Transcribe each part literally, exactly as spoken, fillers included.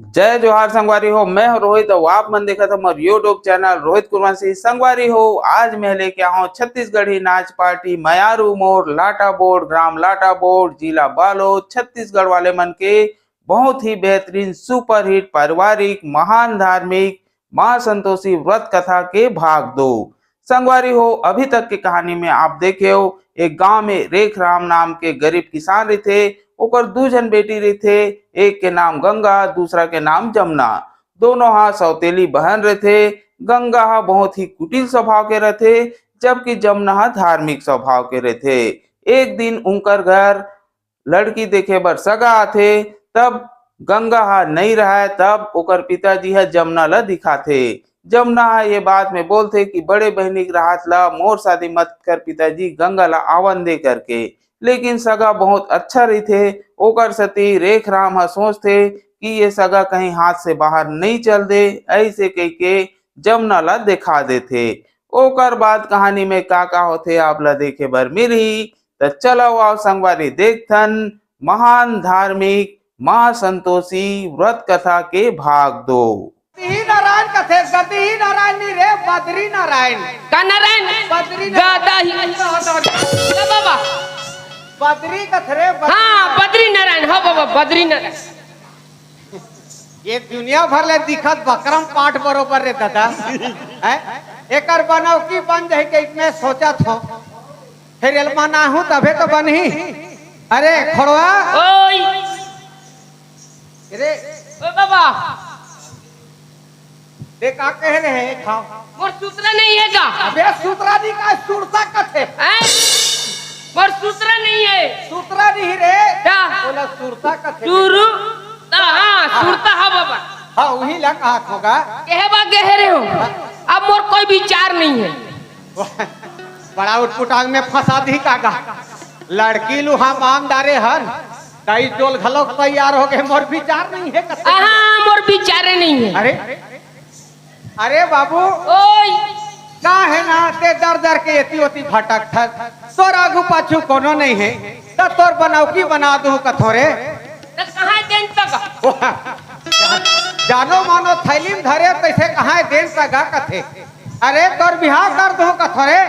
जय जोहार संगवारी हो, मैं हूं रोहित अउ आप मन देखत हो मोर YouTube चैनल रोहित कुरवंशी। संगवारी हो, आज मैं लेके आया हूं छत्तीसगढ़ी नाच पार्टी मयारू मोर लाटा बोर्ड, ग्राम लाटा बोर्ड, जिला बालोद, छत्तीसगढ़ वाले मन के बहुत ही बेहतरीन सुपरहिट पारिवारिक महान धार्मिक माँ संतोषी व्रत कथा के भाग दो। संगवारी हो, अभी तक के कहानी में आप देखे हो, एक गांव में रेख राम नाम के गरीब किसान रहिथे। ओकर दू झन बेटी रहिथे, एक के नाम गंगा, दूसरा के नाम जमुना। दोनों हा सौतेली बहन रहिथे। गंगा हा बहुत ही कुटिल स्वभाव के रहिथे, जबकि जमुना हा धार्मिक स्वभाव के रहिथे। एक दिन उंकर घर लड़की देखे बर सगा आथे, तब गंगा हा नइ रहय, तब ओकर पिताजी हा जमुना ला दिखाथे। जमुना हा ये बात में बोलथे कि बड़े बहिनी के राहत ला मोर शादी मत कर पिताजी, गंगा ला आवन दे करके। लेकिन सगा बहुत अच्छा रहिथे, ओकर सेती रेख राम हा सोचथे कि ये सगा कहीं हाथ से बाहर नइ चल दे, ऐसे कहिके जमुना ला देखा देथे। ओकर बाद कहानी में का का होथे आप ला देखे बर मिलही। त चलो आओ संगवारी देखथन महान धार्मिक माँ संतोषी व्रत कथा के भाग दो। गदही नारायण कथे, गदही नारायण नहीं रे, बद्री नारायण। का नारायण? बद्री नारायण। गदही। ए बाबा। बद्री कथे रे, बद्री हाँ, नारायण। बद्री नारायण, हो बाबा, बद्री नारायण। ये दुनिया भर ले दिखत बकरम पाठ बरोबर रे दादा। हैं? एकर बनौकी बन जाही के मैं सोचत हो। फिर एल मनाहू तभे तो बनही। अरे खोड़वा। ओई। रे। ओ बाबा। दे का कहे रहे खाओ। मोर सूत्र नहीं है का? अबे सूत्रा नहीं का, सुरता कथे। हैं? मोर सूत्र नहीं है। सूत्रा नहीं रे। क्या? बोला सुरता कथे। सुरु? ता हाँ, सुरता हा बाबा। हाँ, वही ला कहा होगा। कहे बा गहरे हो। अब मोर कोई विचार नहीं है। बड़ा उटपुटांग में फंसा दी कागा। लड़की लुहा मान डारे हन, कई डोल घलोक तैयार हो गए, मोर विचार नहीं है कथे। हाँ, मोर विचारे नहीं है। अरे, अरे बाबू, ओई। का है ना, ते दर दर के एती ओती भटक थस, तोर आगू पाछू कोनो नहीं है, त तोर बनौकी बना दूं कथों रे। त कहाँ देन तक? जानो मानो थैली में धरे, तैसे कहाँ देन तक कथे? अरे, तोर बिहाव कर दूं कथों रे।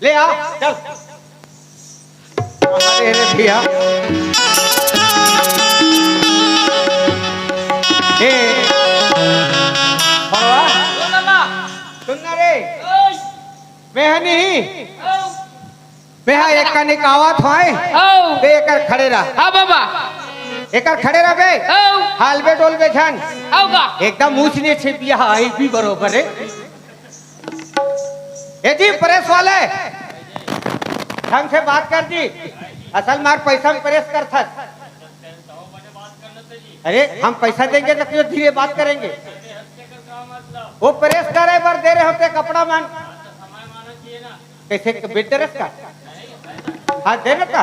ले आ, चल। अरे रे भैया। ए, बड़वा, सुन ना रे। मैं हा नहीं। मैं हा एक कनिक आवत हों। ते एकर खड़े रह। हाँ बाबा। एकर खड़े रह बे। हालबे डोलबे झन। एकदम ऊंच नीच बिहा आई भी बरोबर है। ए जी, प्रेस वाले, ढंग से बात कर जी। असल मार पैसा में प्रेस कर थस। अरे, हम पैसा देंगे तो क्यों धीरे बात करेंगे? वो प्रेस करे बर दे रहे होते कपड़ा मान। कैसे बिल प्रेस का? हाँ, देना का?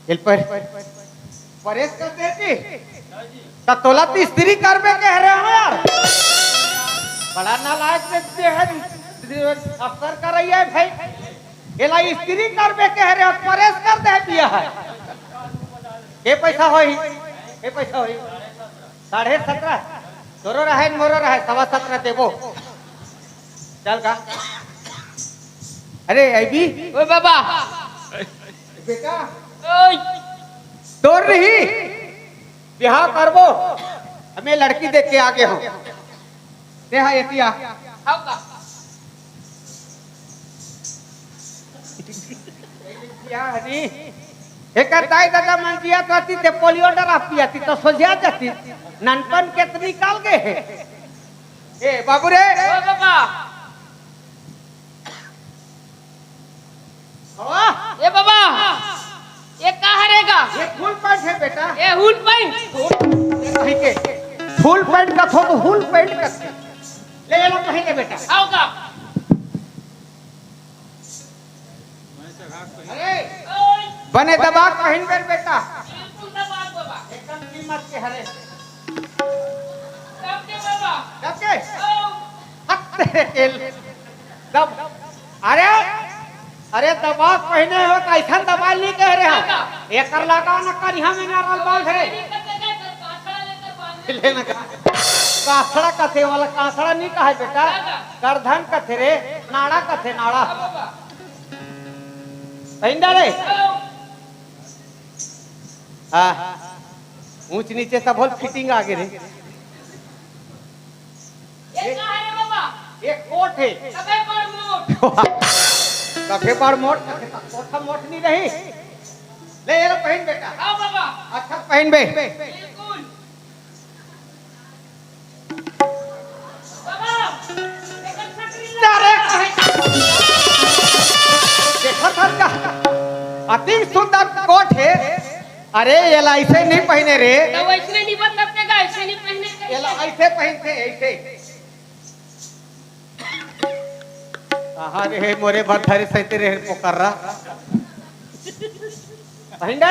एल पर परेश कर देती। त तोला तो स्त्री करबे कह रहे हो यार। बड़ा नालायक व्यक्ति है, अफसर कर रही है भाई। एला स्त्री करबे कह रहे हो, परेश कर दे दिया है। के पैसा होही? के पैसा होही? साढ़े सत्रह। तोरो रहे, मोरो रहे, सवा सत्रह देबो। चल का? अरे, अभी। ओ बाबा। बेटा, ओए। तोर नहीं, बिहाव करबो। हमें लड़की देख के आगे हो। ते हा एती आ। हाव का? बिहाव नहीं। एकर दाई ददा मन जिया करती ते पोलियो डरा पियाती तो सोझिया जाती। ननपन के तो निकाल गए है। ए बाबू रे। ओ बाबा। बाबा। ए बाबा, ये का हरे गा? ये फुल पैंट है बेटा। ये हुल पैंट? फुल, ये कहीं के। फुल पैंट का थो तो हुल पैंट का। ले लो कहीं के बेटा। आओ का? अरे, बने दबा पहन कर बेटा। बिल्कुल दबा बाबा। मत के हरे। कब के बाबा? कब के? ओ। हट तेरे के। दब-, अरे, अरे दबा पहिने हो त अइसन दबा नइ कहे रहे हो। एकर लगा न करिहा में ना रल बांध रे। ले ना का। काथड़ा कथे वाला काथड़ा नइ कहे बेटा। करधन कथे रे, नाड़ा कथे नाड़ा। पहिन डारे। हाँ, ऊंच नीचे सब होल fitting आगे रे। ये का है रे बाबा? ये कोट है। सबे बड़ मोट। सबे बड़ मोट, कोठा मोट नहीं रही। ले ये लो पहिन बेटा। हाँ बाबा। अच्छा पहिन बे। बिल्कुल। बाबा, एकर छतरी ला। अरे, देखत हस का? अति सुंदर कोट है। अरे, एला अइसे नहीं पहिने रे। तो वैसने नहीं बन सकते का, ऐसे नहीं पहने का। एला अइसे पहिनथे, अइसे। कहाँ रे मोरे भर धरे सहिते रे पोकर्रा। पहिन डे।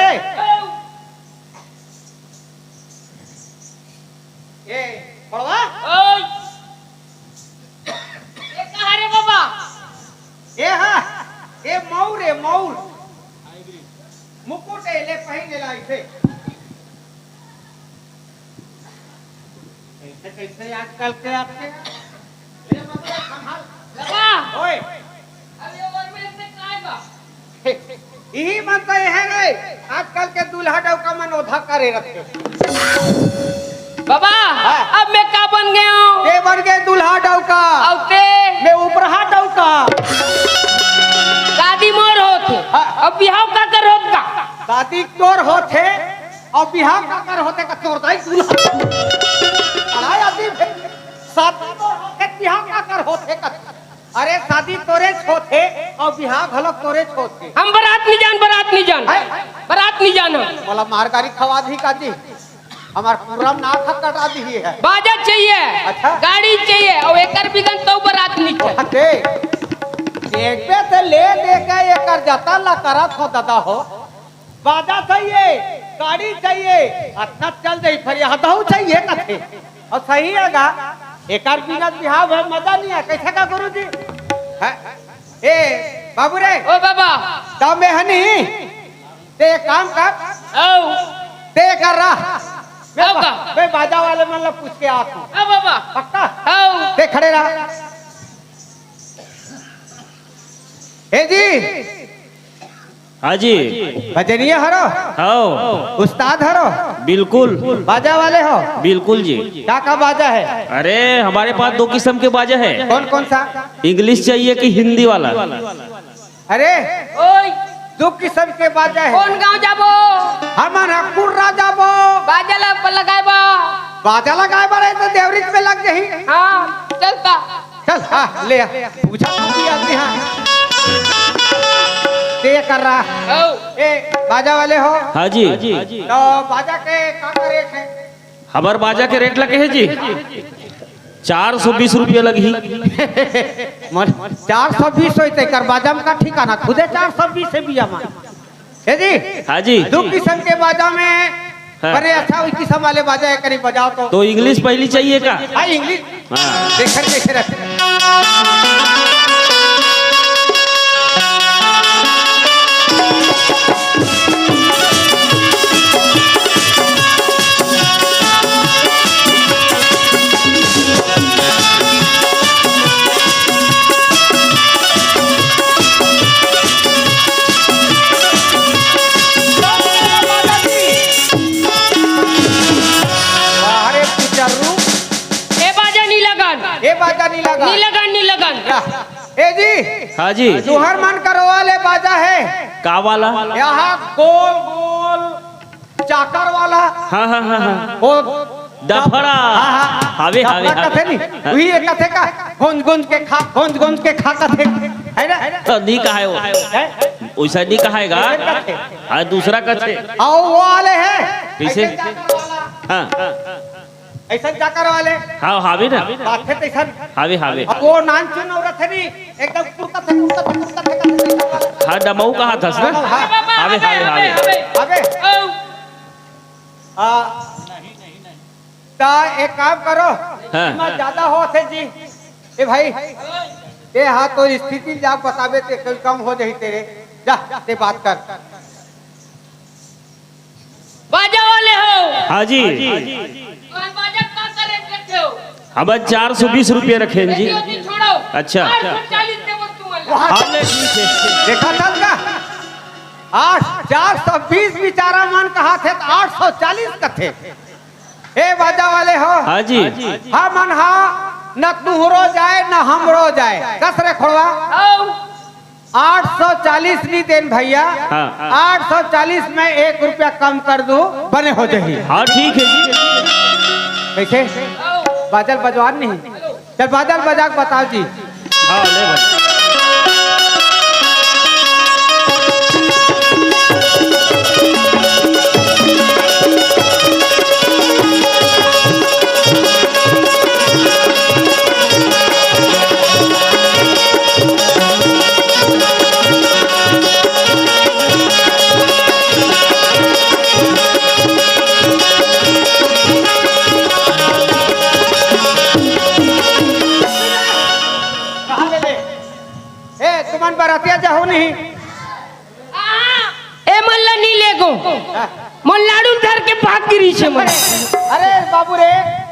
ए, पड़वा? ओए। ये कहाँ रे बाबा? ए हा, ए मौर, ए मौर। मुकुट ए ले पहिने ला इसे। कैसे, कैसे आजकल के आपके? ए बाबा, संभाल। बाबा। ओए। अब ये उम्र में इसने काय बा? इही मन तो ये है रे, आजकल के दूल्हा डौका मन ओधा करे रखे। बाबा, हाँ। अब मैं का बन गया हूँ? ते बन गए दूल्हा डौका। अब ते? मैं उपरहा डौका। शादी मोर होत हे। हाँ। अब बिहाव काकर होत का? शादी तोर होत हे, अब बिहाव काकर होत हे का तोर दाई दूल्हा? अढ़ाई आदमी भे-, शादी तोर होत हे, बिहाव काकर होत हे का? अरे शादी तोरेच होथे अउ बिहाव घलोक तोरेच होथे। हम बरात नहीं जान, बरात नहीं जान। हैं? बरात नहीं जान हम। मोला मार गारी खवा दिही का जी? हमार पूरा नाक ह कटा दिही है। बाजा चाहिए, अच्छा। गाड़ी चाहिए अउ एकर बिगन तो बरात नहीं चाहिए। दे। देखबे ते ले दे के एकर जतन ला करत हो दादा हो। बाजा चाहिए, गाड़ी चाहिए, अतना चल जाई, फरियादहू चाहिए कथे। अउ सही हे गा, एकर बिना बिहाव में मजा नहीं हे, कैसे का गुरुजी? हैं? ए, बाबू रे, ओ बाबा। तब मैं हनी, ते एक काम कर, आओ। ते कर रहा। मैं आओ बा-, का? मैं बाजा वाले मन ला पूछ के आत हूँ। आओ बाबा। पक्का? आओ। ते खड़े रहा। ए जी, हाँ जी। भजनिया हरो? हाँ। उस्ताद हरो? बिल्कुल। बाजा वाले हो? बिल्कुल जी। का का बाजा है? अरे, हमारे पास दो किस्म के बाजा है। कौन कौन सा? इंग्लिश चाहिए कि हिंदी वाला? अरे, ओए। दो किस्म के बाजा है। कौन गांव जाबो? हमन ह कुर्रा जाबो। बाजा ला लगाए बा। बाजा लगाए बर है तो देवरित में लग जाही। हाँ, चलता। चल, हाँ, ले आ। पूछा तो भी आदमी, हाँ। ते कर रहा। आओ। ए, बाजा वाले हो? हाँ जी। तो बाजा के का, का रेट है? हमार बाजा के रेट लगे है जी, चार सौ बीस रुपया लगही। मन, चार सौ बीस होई ते कर बाजा में का ठिकाना, खुदे चार सौ बीस है बिया मन। है जी? हाँ जी। दो किस्म के बाजा में हाँ। बड़े अच्छा, वही किस्म वाले बाजा है, करीब बजाओ तो। तो इंग्लिश पहली चाहिए का? हाँ, इंग्लिश। हाँ। देखर कैसे रहते। अरे पिचरू। ए बाजा नी लगन। ए बाजा नी लगन। नी लगन, नी लगन। या। ए जी। हाँ जी। तुहर मन करवा ले बाजा है। का वाला? यहाँ गोल गोल चाकर वाला। हाँ, हाँ, हाँ, हाँ। वो डफड़ा। हाँ, हाँ। हावे, हावे, डफड़ा हावे। कथे नहीं। हाँ। वही एक कथे का, गोंज गोंज के खा, गोंज गोंज के खा कथे। है ना? तो नी कहा है वो। हैं? वैसा नी कहाएगा। ऐसे कथे। हाँ, दूसरा कथे। आओ, वो वाले हैं। कैसे? ऐसे चाकर वाला। हाँ। ऐसा चाकर वाले। हाँ, हावे ना। बात है तैसन। हावे, हावे। अब वो नान चुन औरत है नहीं, एकदम कुर्ता थे, कुर्ता थे, कुर्ता थे, कुर्ता थे। हाँ, डमऊ कहा था ना? हाँ। हावे, हावे, हावे। अबे। हाँ। त एक काम करो, हाँ। एमा ज्यादा होथे जी। ए भाई, ए हा तोर स्थिति ला बताबे ते कोई कम हो जाही तेरे। जा, ते बात कर। बाजा वाले हो? हाँ जी। और बाजा का करे करते हो? अब चार सौ बीस रुपये रखे हैं जी। रेडियो जी छोड़ो। अच्छा। आठ सौ चालीस देवो तुमन ला। हाँ, ले, ठीक है। देखा था का? आठ, चार सौ बीस बिचारा मन कहा थे त आठ सौ चालीस कथे। ए बाजा वाले हो? हाँ जी। हमन हा न तुहरो जाए न हमरो जाए। कस रे खोड़वा? आओ। आठ सौ चालीस नहीं देन भैया। हाँ। आठ सौ चालीस में एक रुपया कम कर दो, बने हो जाही। हाँ, ठीक है जी। कैसे? बाजल बजवान नहीं। चल बाजल बजा के बताओ जी। हाँ, ले भाई। कहाँ ले ले? ए, तुमन बरातिया जाहो नहीं? ए मन ला नी लेगो। हाँ। मन लाडू धर के भाग गिरी छे मन। अरे बाबू रे,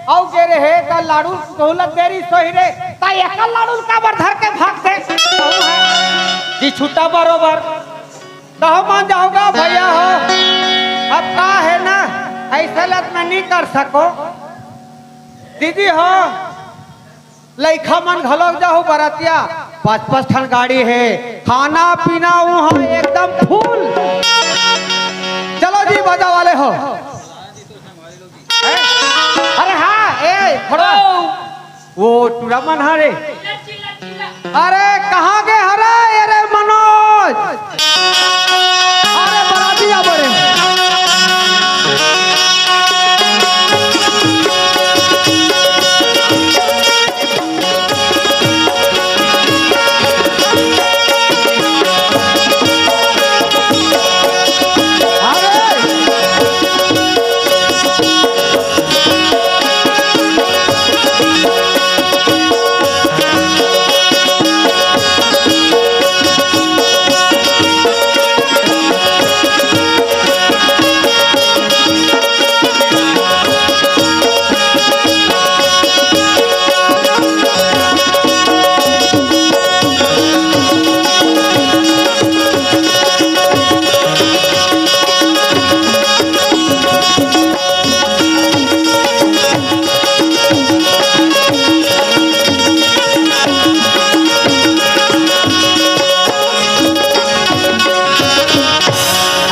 आउ गे रे हे, त लाडू दौलत देरी सोही रे, त एकल लाडू काबर धर के भाग दे? जी छुट्टा बरोबर। त हो मान जाओगा भैया हो। अब का है ना, ऐसे लत में नहीं कर सको। दीदी हो, लइका मन घलोक जाहू बरतिया, पाँच पाँच ठन गाड़ी हे, खाना पीना उहाँ एकदम फुल। चलो जी बाजा वाले हो। हैं? अरे हाँ, ए, थोड़ा वो टूरा मन हरे। अरे कहाँ गे हरे? अरे मनोज, अरे बराती आ बड़े।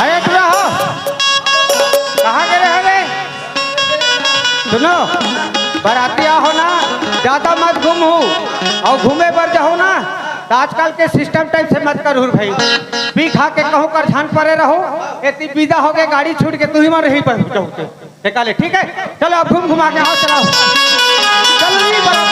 अरे टूरा हो, कहाँ गे रहे रे? सुनो, बराती आहो ना, ज्यादा मत घूमहू, अउ घूमे बर जाहू ना, त आजकल के सिस्टम टाइप से मत करहू भाई। पी खा के कहूँ कर झान परे रहू, एती बिदा होगे गाड़ी छूट के तुही मन रही पर जाहू। ते काले, ठीक है, चलो अब घूम घुमा के आओ, चलाओ। चलो जी, बराबर।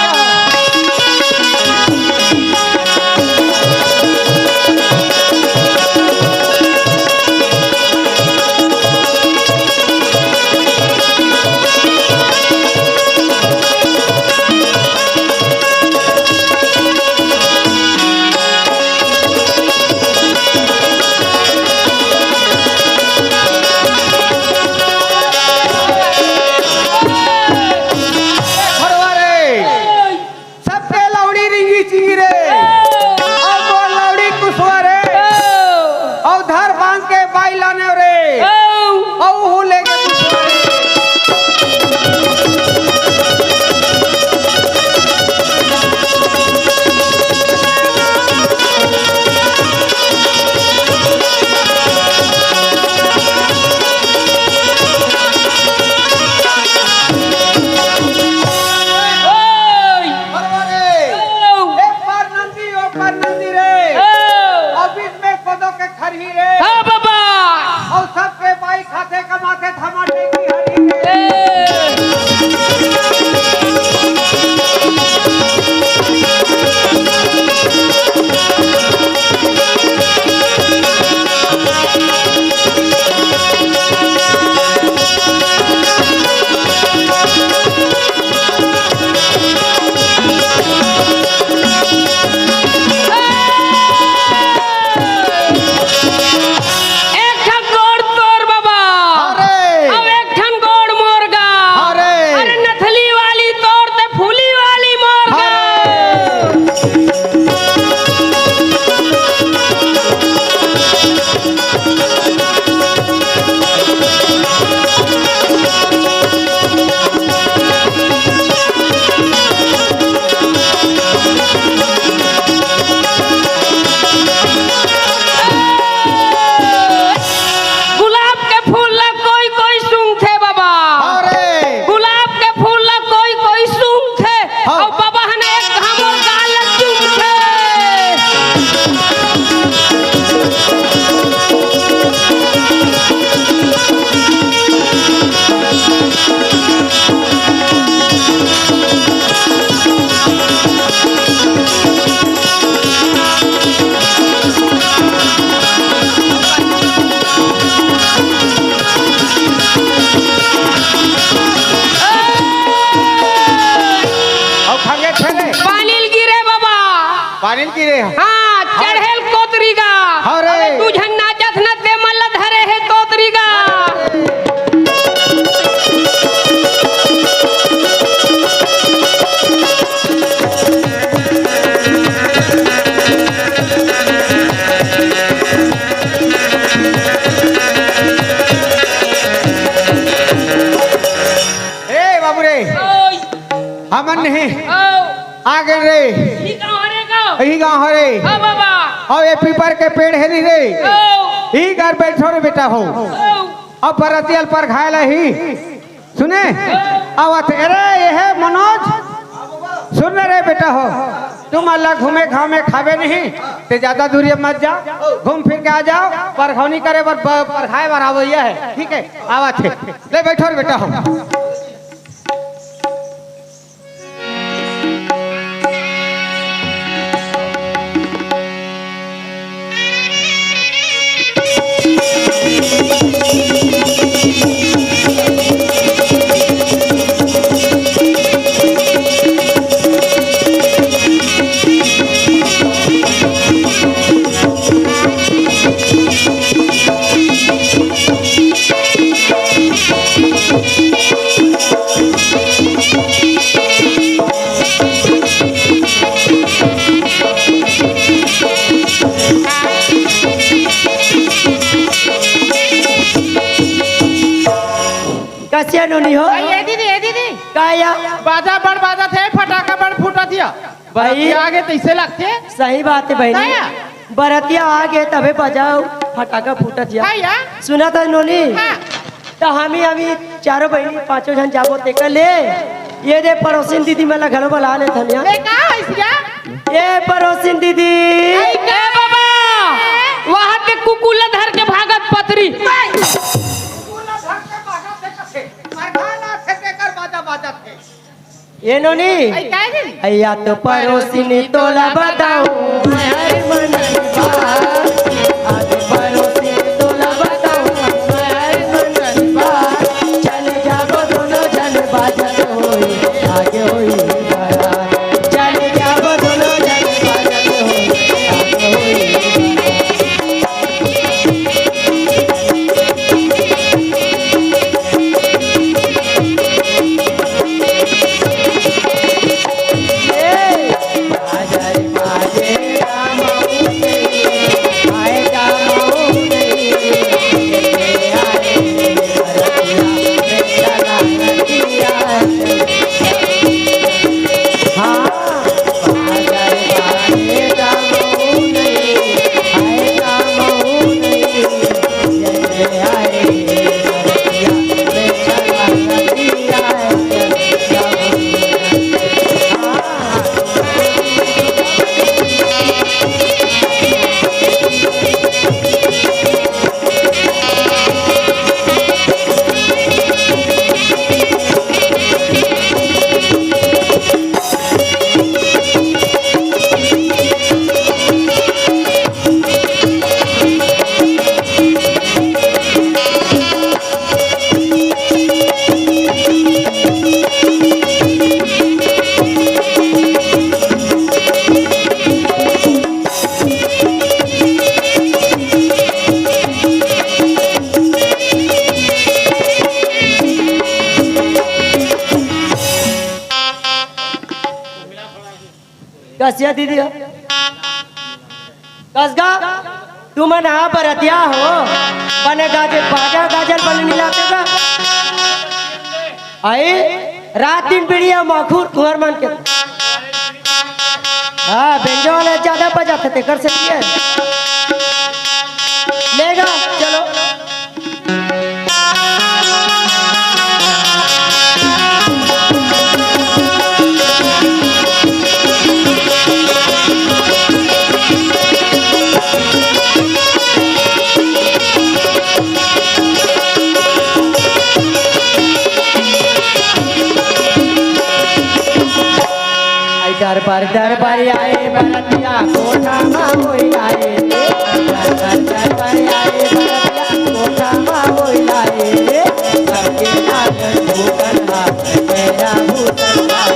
अनिल की रे। हाँ, चढ़ेल कोतरी गा। हाँ रे। अबे दू झन नाचत न ते मन ल धरे हे तोतरी गा। ए बाबू रे, ओए। हमन नहीं। आओ। आ गए रे। ई गाँव हरे गा? यही गाँव हरे। हाँ बाबा। अउ ये पीपर के पेड़ हे नहीं रे। आओ। ई घर बैठो रे बेटा हो। आओ। अब बरतिया ल परघाय ल ही। सुने? आओ। आवत हे। अरे ये हे मनोज। सुन रे बेटा हो। तुम अल्लाह घूमे घामे खावे नहीं। ते ज्यादा दूरी मत जा। घूम फिर के आ जाओ। परघौनी करे बर ब-, परघाय बर आवइया हे। ठीक हे? आवत हे। ले बैठो रे बेटा हो। कसिया नोनी हो? ए दीदी, ए दीदी। का या? बाजा बड़ बाजत हे, फटाका बड़ फूटत हे। भाई, बरतिया आगे तइसे लगथे। सही बात हे बहिनी। का या? बरतिया आगे तभे बाजा फटाका फूटत हे। का या? सुनत हस नोनी? हाँ। त हमी, हमी चारों बहिनी पाँचों झन जाबो तेकर ले। ये दे पड़ोसिन दीदी मन ला घलो बला लेथन या। ए का होइस गा? ए पड़ोसिन दीदी। ए बाबा, वहाँ के कुकुर ला धर के भागत पतरी। कुकुर ला धर के भागत हे कथे। अरे भाला से तेकर बाजा बाजत हे। ए नोनी। ए, काय रे? अइया तो पड़ोसिन तोला बताऊं, मैं हर मन की बात। आज पड़ोसिन तोला बताऊं, मैं हर मन की बात। चले जाबो दोनों झन बाजत होई, आगे होई बारात। चले जाबो दोनों झन बाजत होई, आगे होई बारात। कसिया दीदी हो। कस गा, तुमन हा बरतिया हो, बने गाजे, बाजा गाजल बने मिलाते का? आई, रात दिन बीड़ी अउ माखुर कुंवर मन के। हाँ, बेंजो वाला ज्यादा बजाथे, तेकर से ये। ले गा, चलो। आई दरबार, दरबार आए बरतिया, कोठा मा होई आए। दरबार, दरबार आए बरतिया, कोठा मा होई आए। सबके नाचन भूतन हा, मेरा भूतन हा।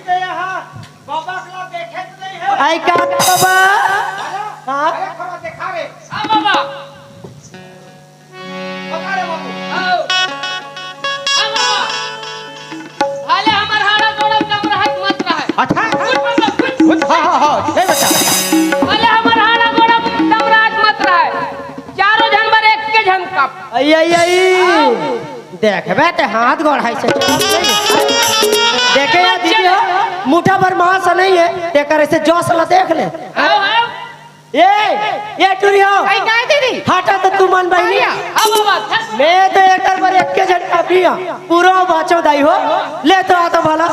के यहाँ बाबा के ला देखे तो नहीं है। आई का बाबा? हाँ? अरे थोड़ा देखा रे। हाँ बाबा। पकड़ रे बाबू। आओ। हाँ बाबा। भले हमर हाड़ा गोड़ा कम रहत मत रहे। अच्छा? कुछ बाबा, कुछ। कुछ, हाँ, हाँ, हाँ, हे बच्चा। भले हमर हाड़ा गोड़ा कम रहत मत रहे। चारों झन बर एक के झन कप। आई, आई, आई। देखबे ते हाथ गोड़ है से चलत नहीं। देखे या दीदी हो, मुठा भर मांस नहीं है, तेकर ऐसे जोश ला देख ले। आओ, आओ। ए, ए टुरी हो। आई काय दीदी? हटा तो तू मन बहिनी। आओ, आओ, आओ। मैं तो एकर बर एक के झन कप ही हूँ। पूरा बाचो दाई हो। ले तो आ तो भला।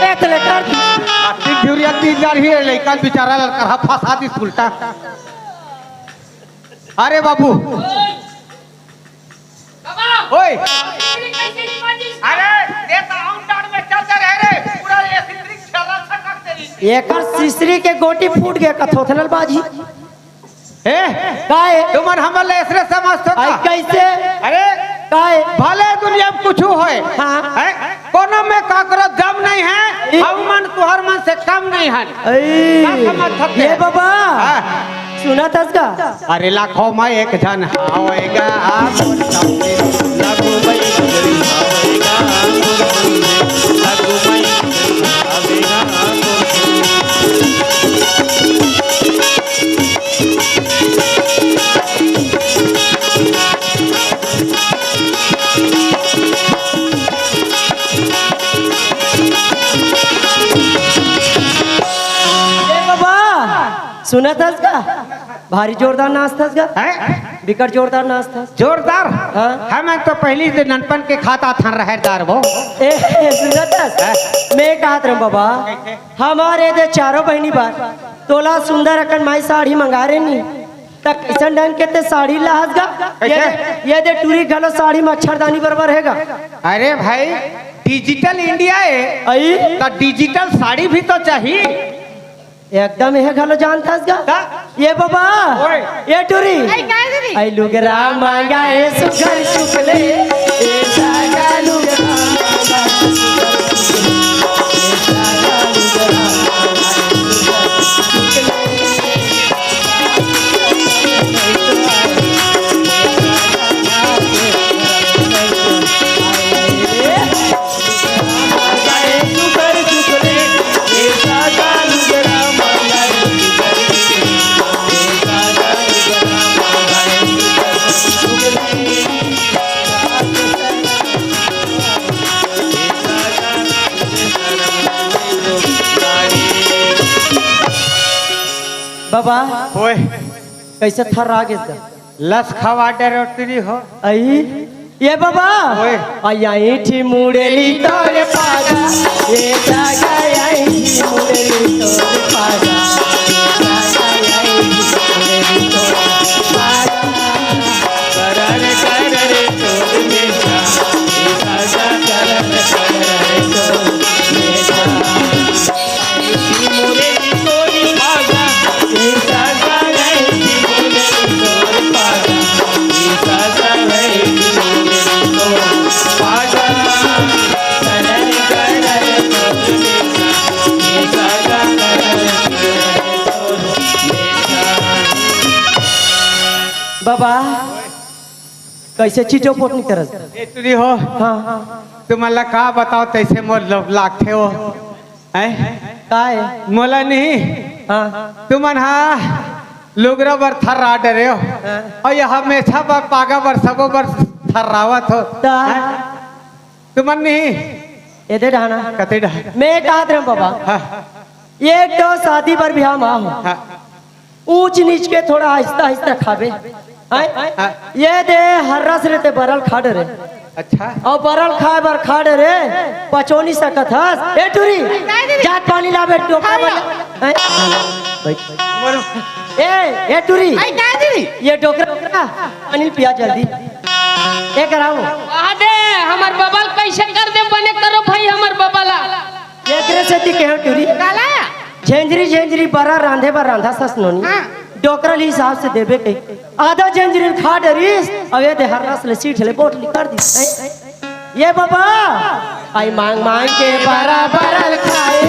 ए तो ले कर। आ तीन झुरिया तीन दार ही है, लइका बेचारा लड़का हा फंसा दिस उल्टा। अरे बाबू। बाबा। ओए। अरे, दे तो आउन डांड में चल दे रहे रे। पूरा ये सिंद्री छर्रा छटक तेरी। एकर सिसरी के गोटी फूट गया कथोथनल बाजी। ए? काय? तुमन हमन ले ऐसने समझत हो आई का? कैसे? अरे, काय? भले दुनिया में कुछ होय, हाँ। हैं? कोनो में काकरो दम नहीं है, ई हमन तुहर मन से कम नहीं हन। आई, का समझत हते? ये बाबा, हाँ। सुनत हस का? अरे लाखों में एक झन हावेगा, लगू मई हावेगा, लगू मई हावेगा। ए बाबा, सुनत हस का? भारी जोरदार नाचत हस का? हैं? बिकट जोरदार नाचत हस। जोरदार? हाँ। हमन तो पहिली से ननपन के खाता थन रहरदार वो। ए, सुनत हस? हैं? मैं कहत रहूं बाबा, कैसे? हमर ए दे चारों बहिनी बर तोला सुंदर अकन माई साड़ी मंगा रे नी। त कइसन ढंग के ते साड़ी लाहस गा? ये कैसे? दे, ये दे टुरी घलो साड़ी मच्छरदानी बरोबर हे गा। अरे भाई, digital India हे, आई? त digital साड़ी भी तो चाही। एकदम ये घलो जानत हस गा। का? ये बाबा, ओए। ये टुरी। आई, काय दीदी? आई लुगरा मांगा ए सुघर चुकले, ए सागा लुगरा मांगा ए सुघर चुकले, ए सागा लुगरा मांगा ए सुघर चुकले। बाबा, ओए। कइसे थर्रा गेस गा? लस खवा डरोटरी हो। आई, ये बाबा। ओए। आई, आई ठी मुड़ेली तोरे पागा, ये जागा आई ठी मुड़ेली तोरे पागा, ये जागा आई ठी मुड़ेली तोरे पागा। करर करर तोर मेसा, ये जागा करर करर तोर मेसा। बाबा, कइसे चीजो पोटनी करत? ए टुरी हो। हाँ, हाँ। तुमन ला का बताओ, तइसे मोर लो-, लागथे हो। हैं? काय? मोला नहीं। हाँ। तुमन हा लुगरा बर थर्रा डरे हो। हाँ। अउ ये हमेशा बर पागा बर सबो बर थर्रावत हो। त? हैं? तुमन नहीं। एदे डहाना। कते डहा? मैं कहत रहूं बाबा। हाँ। एक ठो शादी बर बिहाव मा हो। हाँ। ऊंच नीच के थोड़ा आहिस्ता आहिस्ता खाबे। हैं? हाँ। ये दे हर्रा से रहते बरल खा डरे। अच्छा। अउ बरल खाए बर खा डरे, पचो नी सकत हस। ए टुरी, नहीं दीदी। जात पानी लाबे टोकरा हाँ। बर। हैं? बैठ। ए, ए टुरी। आई काय दीदी? ये डोकरा, डोकरा, पानी पिया जल्दी। ए कराओ। वाह दे, हमर बबल कइसे कर दे, बने करो भाई हमर बबला। एकरे सेती केहेंव टुरी। काला? झेंझरी, झेंझरी बरा रांधे बर रांधत हस नोनी। हाँ। डोकरा ल हिसाब से देबे कही। आधा जंजीर ल खा डरिस, अब ए दे हर रस ले सीठ ले बोट निकर दिस। ए, ए बबा, अई मांग मांग के बराबर खाए,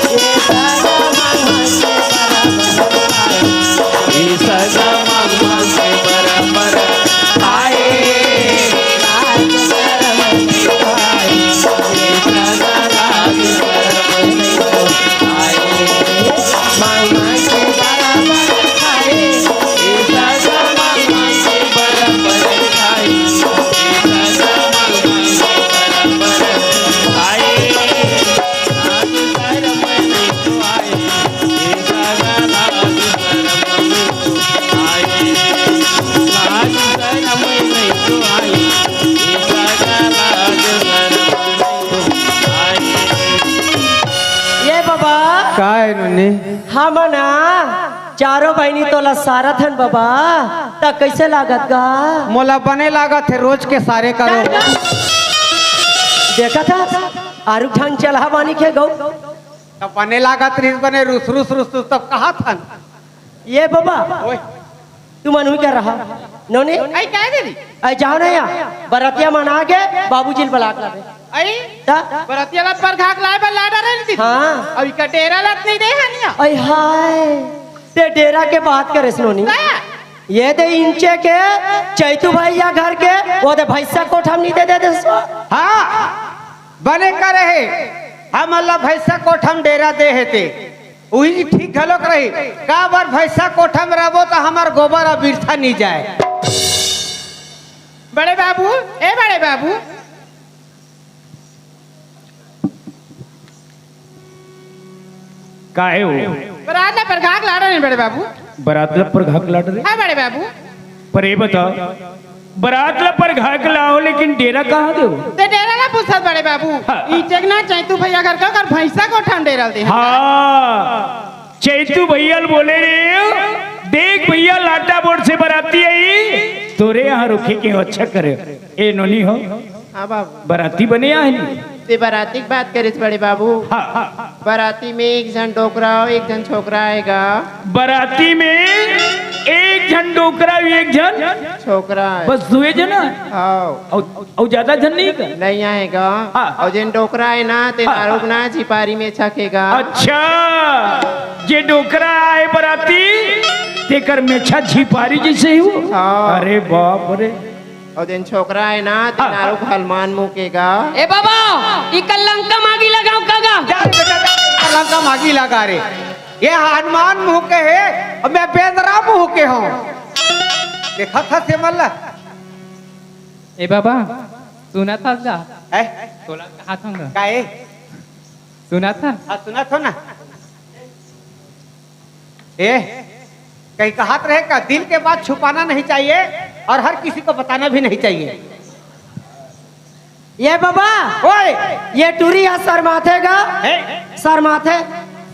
ए सगा मांग मांग के बराबर खाए, ए सगा मांग मांग के बराबर खाए। ए बबा, का हे नोनी? हमन चारों बहिनी तोला सारत हन बबा, त कइसे लागत गा? मोला बने लागत हे, रोज के सारे करो। देखत हस, आरुग ढंग चलहा बानी के गऊ। त बने लागत रिहिस, बने रुस रुस रुस रुस तब कहत हन। ए बबा, ओए। तुमन उही कर रहा। नोनी? अई, का दीदी? अई, जाव ना या। बरतिया मन आगे, बाबूजी ल बला के लाबे। अई? त? बरतिया ला परघा के लाए बर ला डरे दीदी। हाँ। अउ इका डेरा ला त नइ दे हन या। अई हाय, ते डेरा के बात करेस नोनी। का? ए दे इंचे के चैतू भैया घर के, ओ दे भैंसा कोठा म नइ दे दे देस। हाँ, बने करे हे। हमन ला भैंसा कोठा म डेरा दे हे ते। उही ठीक घलोक रही। काबर भैंसा कोठा म रहबो त हमर गोबर अउ बिरथा नइ जाए। बड़े बाबू, ए बड़े बाबू। का हे वो? बरात ला परघा के ला डरे हन बड़े बाबू। बरात ला परघा के ला डरे? हाँ बड़े बाबू। पर ए बता, बरात ला परघा के लाव, लेकिन डेरा कहाँ देव? ते डेरा ला पूछत बड़े बाबू। हाँ। इंचे के ना चैतू भैया घर के, ओकर भैंसा कोठा म डेरा ल दे। हाँ, चैतू भैया ल बोले रे, देख भैया, लाटा बोर से बराती आई, तोरे यहाँ रुके के, अच्छा करे। ए नोनी हो, हाँ बाबू। बराती बने आए हे। ते बराती के बात करेस बड़े बाबू। हाँ, हाँ। बराती में एक झन डोकरा अउ एक झन छोकरा आए गा। बराती में एक झन डोकरा अउ एक झन छोकरा आए। बस दुए झन? हाँ। अउ, अउ जादा झन नइ का? नइ आए गा। हाँ। अउ जेन डोकरा आए ना, तेन हाँ। आरुग ना झिपारी मेछा के गा। अच्छा, जे डोकरा आए बराती, तेकर मेछा झिपारी जइसे हे वो। हाँ। अरे बाप रे। अउ जेन छोकरा हे ना, तेन हाँ। आरुग हनुमान मुँह के गा। ए बाबा, इका लंका म आगी लगाव का गा? जा रे बेटा, जा रे, लंका म आगी लगा रे। ए हनुमान मुँह के हे, अउ मैं बेंदरा मुँह के हँव। देखत हस एमन ला। ए बाबा, सुनत हस गा? हैं? तोला कहत हँव गा। का ए? सुनत हस? हाँ, सुनत हँव ना। ए, कहीं कहत रहे का, दिल के बात छुपाना नहीं चाहिए और हर किसी को बताना भी नहीं चाहिए। ए बाबा, ओए! ए टूरी ह सरमाथे गा। हैं? सरमाथे।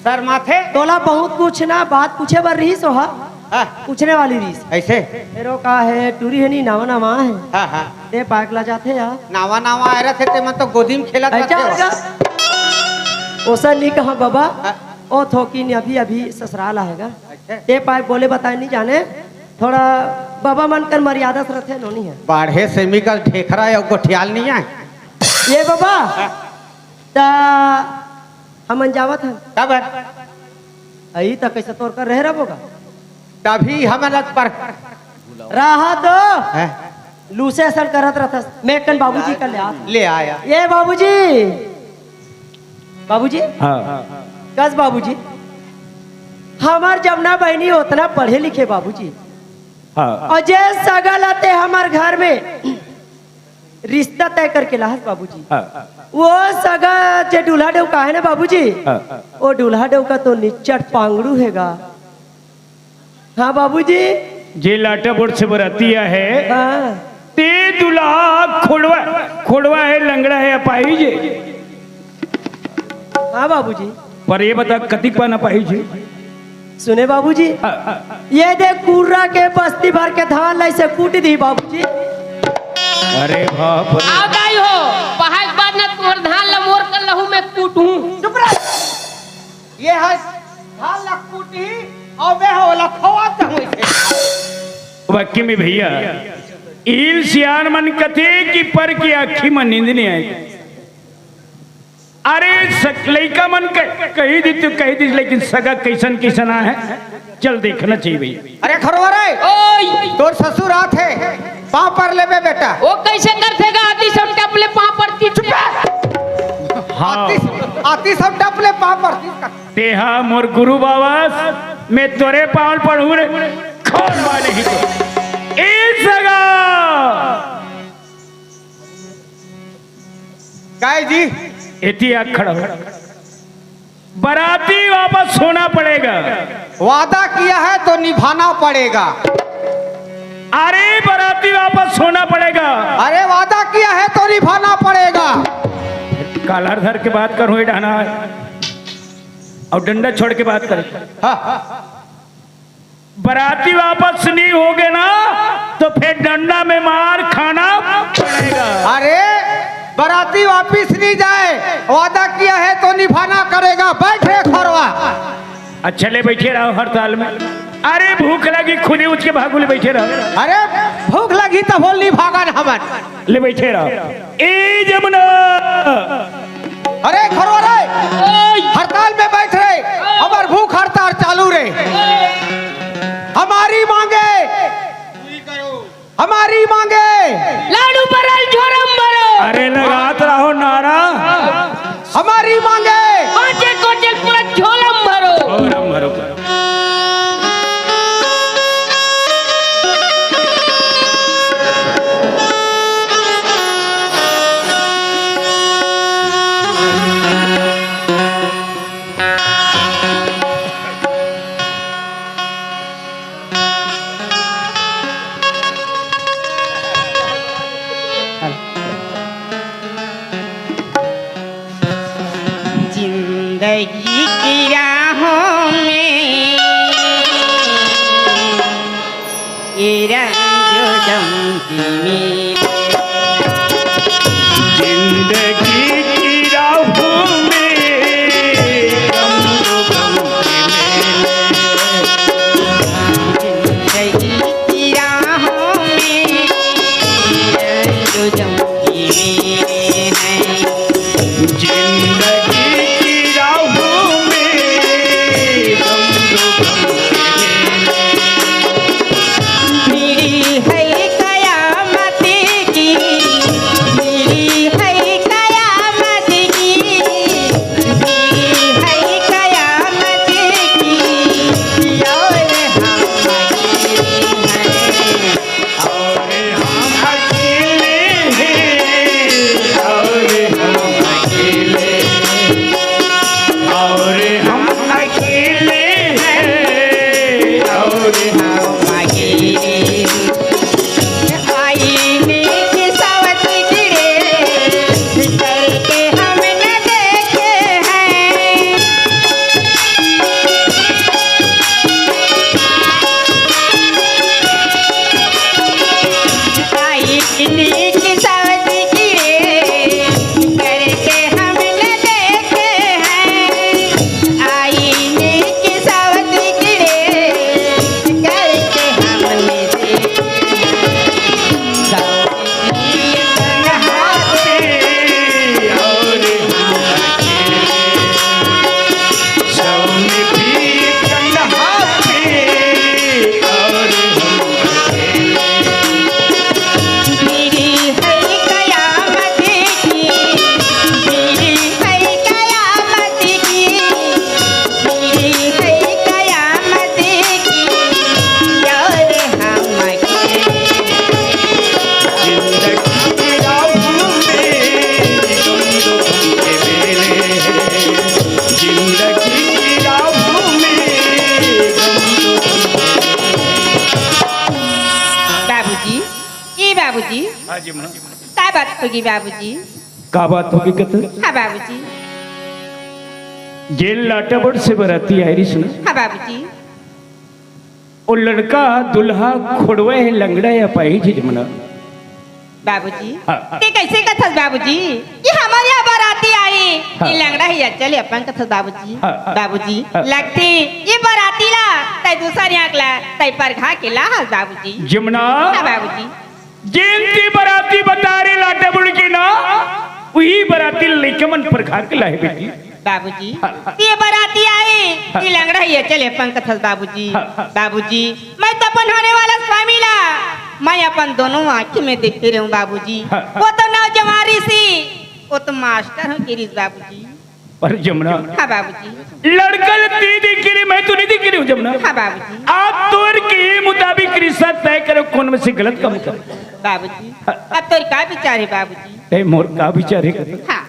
सरमाथे? तोला बहुत कुछ ना बात पूछे बर रिहिस ओहा। हाँ। पूछने वाली रिहिस। अइसे? फेर ओ का हे, टूरी हे नी, नवा नवा हे। हाँ, हाँ। ते पाक ला जाथे या। नवा नवा आए रथे, ते मन तो गोदी म खेलत रथे। ओसन नइ कहा बाबा। हाँ। ओ थोकिन अभी अभी ससुराल आए गा। अच्छा। ते पाए बोले बताए नइ जाने, थोड़ा बाबा मन कर मर्यादा से रथे नोनी हे। बाढ़े सेमी का ढेखरा या गोठियाल नइ आए। ए बाबा, त हमन जावत हन। काबर? अई त कइसे तोर कर रहे रबो गा? तभी हमन अत पर रहा तो हैं? लूसे असन करत रथस। मैं कन बाबूजी कर ले आ। ले आया। ए बाबूजी, बाबूजी? हाँ। कस बाबूजी, हमर जमना बहिनी ओतना पढ़े लिखे बाबूजी। हाँ। अउ जे सगा ला ते हमर घर में रिश्ता तय करके लाहस बाबूजी। हाँ। ओ सगा जे दूल्हा डउका हे ना बाबूजी, हाँ। ओ दूल्हा डउका तो निच्चट पांगड़ू हे गा। हाँ बाबूजी। जे लाटा बोर से बराती आए हे, हाँ। ते दूल्हा खोड़वा, खोड़वा हे, लंगड़ा हे, अपाहिज हे। हाँ बाबूजी। पर ए बता, कतिक पाना पाही जी? सुने बाबूजी, हाँ, हाँ। ए दे कुर्रा के बस्ती भर के धान ला अइसे कूट दिही बाबूजी। अरे बाप रे। आओ दाई हो, पहाड़ के बाद ना तोर धान ला मोर कर लहू मैं कूटहूँ। चुप रह। ए ह धान ला कूटही, अबे हो, ओला खोवा त होई थे। वाकई में भैया, इल सियान मन कथे कि पर के आँखी म नींद नइ आय। अरे, सक-, लइका मन क-, कही दिस त कही दिस, लेकिन सगा कइसन कइसन आय हे, चल देखना चाहिए भैया। अरे खरवा रे, ओए! तोर ससुर आत हे, पाँव पर लेबे बेटा। ओ कइसे करथे गा? आतिस अउ टप ले पाँव परतिस। चुप रह। हाँ। आतिस, आतिस अउ टप ले पाँव परतिस। तेहा मोर गुरु बाबस, मैं तोरे पाँव पड़हूँ रे, खोरवा नहीं तो। ए सगा! काय जी? एती आ खड़ा हो। बराती वापस होना पड़ेगा। वादा किया है तो निभाना पड़ेगा। अरे बराती वापस होना पड़ेगा। अरे वादा किया है तो निभाना पड़ेगा। कालर धर के बात करूँ, ये डहना है। अउ डंडा छोड़ के बात करे। हाँ। बराती वापस नहीं होगे ना, तो फिर डंडा में मार खाना पड़ेगा। अरे, बराती वापिस नहीं जाय, वादा किया है तो निभाना करेगा। बैठ रे खोरवा। अच्छा, ले बैठे रहो हड़ताल में। अरे, भूख लगी, खुदे उठ के भागू, ले बैठे रहो। अरे, भूख लगी त बोल, नहीं भागन हमन। ले बैठे रहो। ए जमुना। अरे खरवा रे, ओए! हड़ताल में बैठ रे, हमर भूख हड़ताल चालू रे। हमारी मांगे, हमारी मांगे। लाडू भरल झोलम भरो। अरे लगात रहो नारा। हमारी मांगे। कोचे कोचे पूरा झोलम भरो। झोलम भरो। जिंदगी की राहों में ये रंग गमगीन। जिंदगी की राहों में गम गम के मेले। जिंदगी की राहों में ये रंग गमगीन है। जिंदगी की राहों में गम गम के मेले। भिड़ी है कयामत की, भिड़ी है कयामत की, भिड़ी है कयामत की, और हम अकेले हैं। और हम अकेले हैं, और हम अकेले हैं, और हम अकेले हैं, और हम अकेले हैं। आईने की सावत गिरे, करके हम न देखे हैं। आईने की सावत गिरे, करके हम न देखे हैं। आईने की सावत गिरे, करके हम न देखे हैं। बाबूजी, ए बाबूजी, हाँ जी, माँ। का बात होगे बाबूजी? का बात होगे कथे? हाँ बाबूजी। जेन लाटाबड़ से बराती आय रहिस ना। हाँ बाबूजी। ओ लड़का दूल्हा खोड़वे हे, लंगड़ा हे, अपाहिज हे जमुना। बाबूजी, हाँ। ते कइसे कथस बाबूजी? ये हमर यहाँ बराती आय, हाँ। ये लंगड़ा हे, अचल हे, अपन कथस बाबूजी। हाँ, हाँ। बाबूजी, हाँ। लगथे ये बराती ला तै दूसर आँख ला तै परघा के ला हस बाबूजी। जमुना। हाँ बाबूजी। जेन ते बराती बता रे लाटा बुड़ के ना, उही बराती लइका मन परघा के लाहे बेटी। बाबूजी, हाँ। ये बराती आए, हाँ। ये लंगड़ा ही है, चले पंकज हस बाबूजी। हाँ, हाँ। बाबूजी, मैं तो अपन होने वाला स्वामी ला, मैं अपन दोनों आँखी में देखते रहूँ बाबूजी। हाँ, हाँ। वो तो नौजवान रिसी, वो तो मास्टर हो गिरीश बाबूजी। पर जमुना, हाँ बाबूजी। लड़का ल ते देखे रे, मैं तो नहीं देखे रे हूँ जमुना। हाँ बाबूजी। आप तोर के मुताबिक रिश्ता तय करो, कौन में से गलत काम कर। बाबूजी, हाँ। अब तोर का विचार है बाबूजी? ए, मोर का विचार है? हाँ।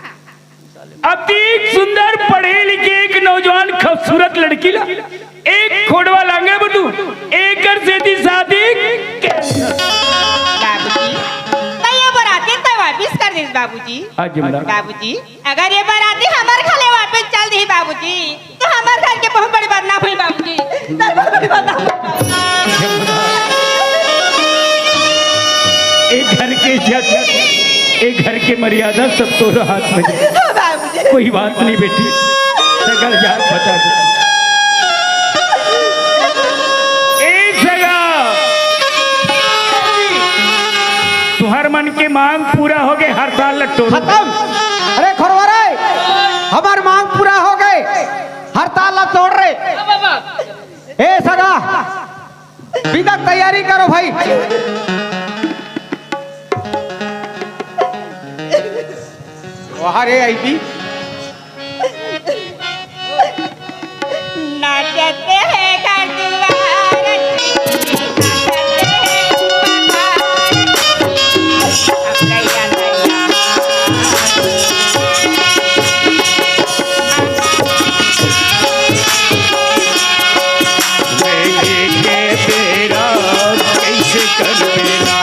अति सुंदर पढ़े लिखे एक नौजवान खूबसूरत लड़की ला एक खोड़वा लांगे बटू, एकर सेती शादी के। बाबूजी, तो ये बराती तो वापिस कर दीस बाबूजी। हाँ जमुना। बाबूजी, अगर ये बराती हमर घर ले वापिस चल दी बाबूजी, तो हमर घर के बहुत बड़ी बदनाम हुई बाबूजी। बहुत बड़ी बदनाम हुई बाबूजी। ए घर के इज्जत, ए घर के मर्यादा सब तोर हाथ में। हाँ बाबूजी। कोई बात नहीं बेटी, सगा ल जाके बता दे। ए सगा, तुहर मन के मांग पूरा हो गए, हड़ताल ल टोर। खत्म। अरे खोड़वा रे, हमर मांग पूरा हो गए, हड़ताल ल तोड़ रे। ए सगा, बिदा के तैयारी करो भाई। वाह रे आईबी। नाचते हैं घर दुआर, नाचते हैं दुआर। लेके तेरा कैसे कर बेरा,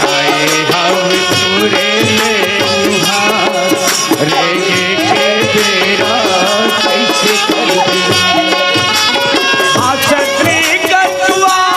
आए हम तुरे ले उधार। लेके तेरा कैसे कर बेरा, आ सतरी का दुआर।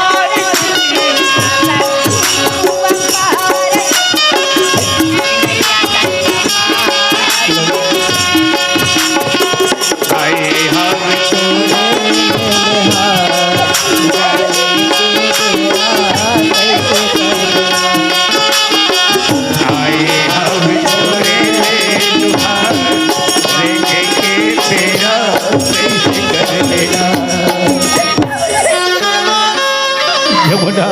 जमुना,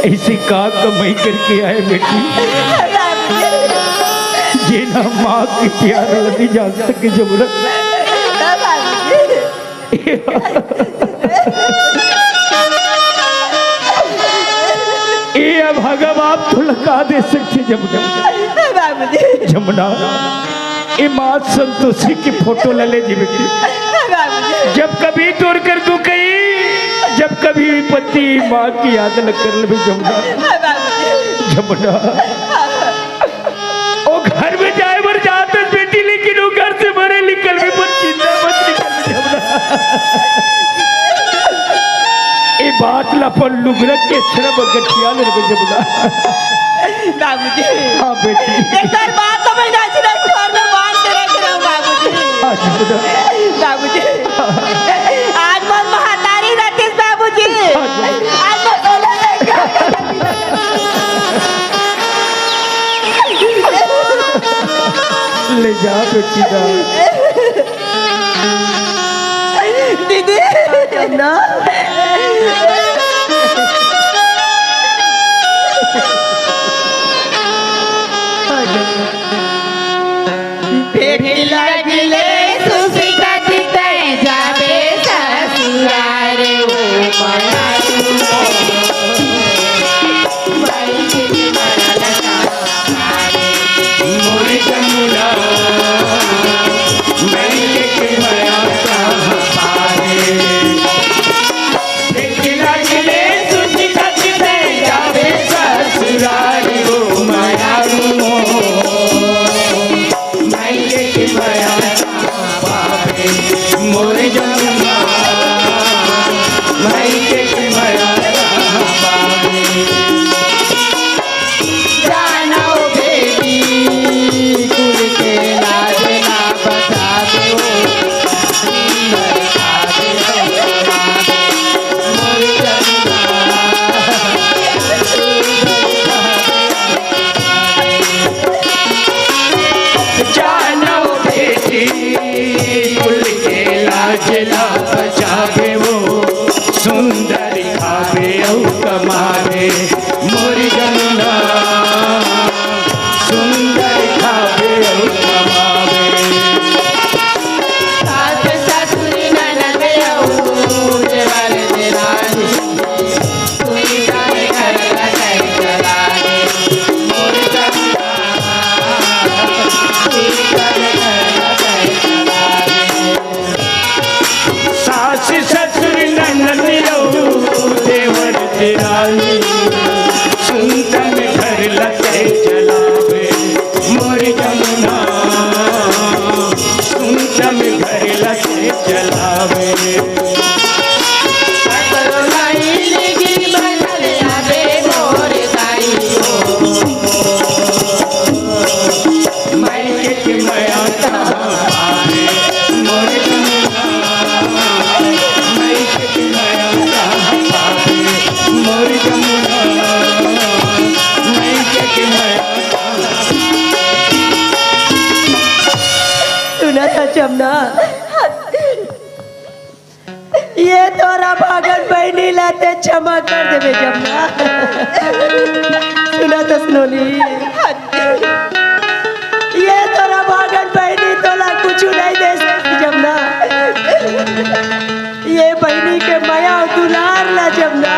ऐसे का कमाई करके आए बेटी, जेन ह माँ के प्यार ल नहीं जान सके जमुना। ए अभागा बाप तोला का दे सकथे जमुना। बाबूजी। जमुना, ए माँ संतोषी के फोटो ला ले जी बेटी। बाबूजी। जब कभी तोर कर दुख आई, जब कभी विपत्ति, माँ की याद ल कर लेबे जमुना। बाबूजी। जमुना। ओ घर में जाए बर जात हस बेटी, लेकिन ओ घर से बरे निकलबे पर चिंता मत निकलबे जमुना। ए बात ला अपन लुगरा के अछरा म गठिया ले रखे जमुना। बाबूजी। हाँ बेटी। एकर बात तो मैं नाच रहा घर में बांध के रख रहा हूँ बाबूजी। हाँ जमुना। बाबूजी। आज मोर महतारी रहतीस बाबूजी। हाँ जमुना। आज मोर सोना लेके ले जा बेटी दा। दीदी। ना। भेट लगले सुसिकत तै जाबे ससुरार ओ माया। मोर जमुना, मैं के मया कहाँ पाए। एक लगले सुन कति दे जावे ससुरारी ओ माया रो। मैं के मया सुना था जमुना, ये तोर अभागन बहिनी ला ते क्षमा कर देबे जमुना। सुना तो सुनोनी, ये तोर अभागन बहिनी तोला कुछु नहीं दे सकती जमुना। ये बहिनी के मया अउ दुलार ला जमुना,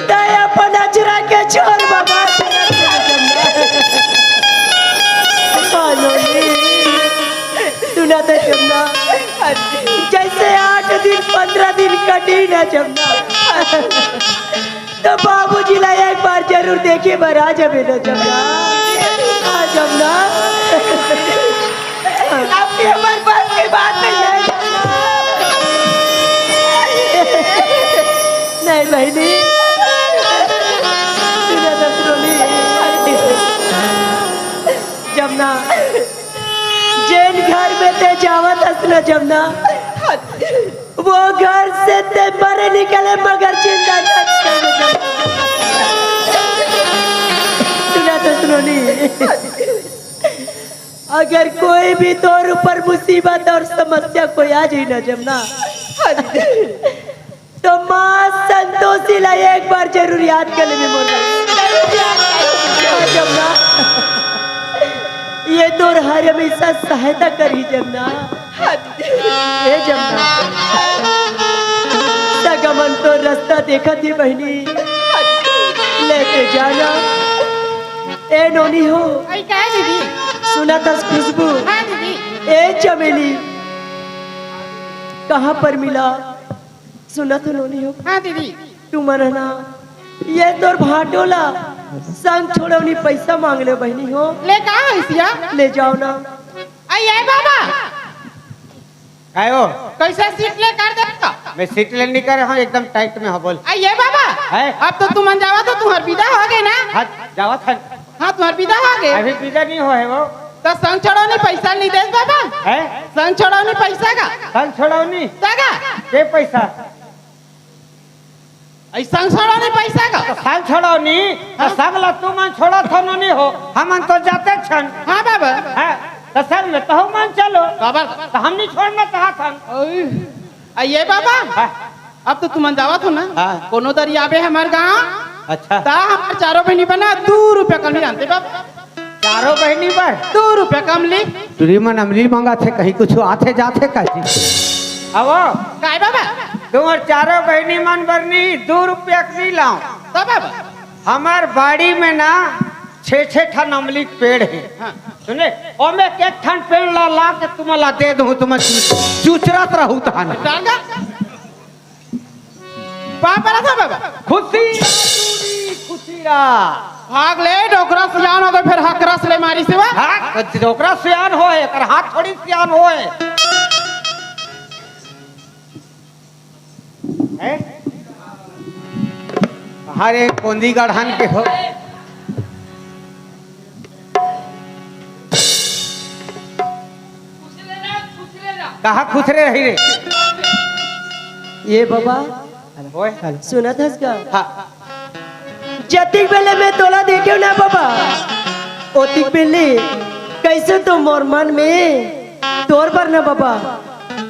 तैं अपन अचरा के छोर बाबा। सुना तो जमुना, जैसे आठ दिन पंद्रह दिन कटी ना जमुना, तो बाबूजी ला एक बार जरूर देखे बर आ जाबे ना जमुना। आ जमुना। आपके हमारे पास की बात नहीं है। नहीं बहिनी, सुना तो सुनोनी, जमुना, जेन घर में ते जावत हस ना जमुना, वो घर से ते मरे निकले मगर जिंदा जाके। सुना तो सुनोनी, अगर कोई भी तोर ऊपर मुसीबत और समस्या कोई आ जाई ना जमुना, तो माँ संतोषी ला एक बार जरूर याद कर लेबे मोर भाई। जमुना, ये तोर हर हमेशा सहायता करही जमुना। ए जमुना, सगा मन तो रास्ता देखत ही बहिनी, लेके जाना। ए नोनी हो, अई का दीदी? सुना थस खुशबू? हाँ दीदी। ए चमेली, कहाँ पर मिला? सुना तो नोनी हो। हाँ दीदी। तुमन ह ना, ये तोर भाटो ला संग छोड़ौनी पैसा मांग ले बहिनी हो। ले का होइस या? ले जाव ना। अई ए बाबा। काय हो? कैसे सीट ले कर दे तो? मैं सीट ले नहीं करे हँव, एकदम टाइट में हँव, बोल। अई ए बाबा। है? अब तो तुमन जावत हो, तुम्हर विदा होगे ना? हाँ, जावत हन। हाँ, तुम्हर विदा होगे। अभी विदा नहीं होहे वो। तो संग छोड़ौनी पैसा नहीं देस बाबा? है? संग छोड़ौनी पैसा का? संग छोड़ौनी? सगा। के पैसा? अई संग छोड़ौनी पैसा का? तो संग छोड़ौनी, तो हाँ? संग ला तुमन छोड़त हो नोनी हो, हमन तो जाते छन। हाँ बाबा। हाँ, तो संग में तहु मन चलो। बाबा। तो हम नहीं छोड़ना चाहत हन। अई, अई ए बाबा। हाँ। अब तो तुमन जावत हो ना? हाँ। कोनो दरी आबे हमर गाँव। अच्छा। ता हमर चारों बहिनी बर ना दू रुपया कम नहीं जानते बाबा। चारों बहिनी बर? दू रुपया कम ली। टुरी मन अमली मंगाथे, कहीं कुछु आथे जाथे कहीं। अवो। काय बाबा? तुम्हर चारों बहिनी मन बर नहीं, दू रुपया के नहीं लाव। तब बाबा? हमर बाड़ी में ना छे छे ठन अमली के पेड़ हे। हाँ। सुने, ओमे एक एक ठन पेड़ ला, ला के तुमन ला दे दूँ, तुमन चु-, चुचरत रहू तहन। डांगा? पाँव परत हँव बाबा। खुशी, खुशी रहा। भाग ले, डोकरा सियान होगे, फेर हकरस ले मारिस हे वा। हाँ, तो डोकरा सियान होय, एकर हाथ थोड़ी सियान होय। हैं? अरे, कोंदी गढ़न के हो। कहाँ खुसरे रही रे? ए बाबा, ओए। सुनत हस का? हाँ। जतिक बेले मैं तोला देखेंव ना बाबा, ओतिक बेले कइसे तो मोर मन में तोर बर ना बाबा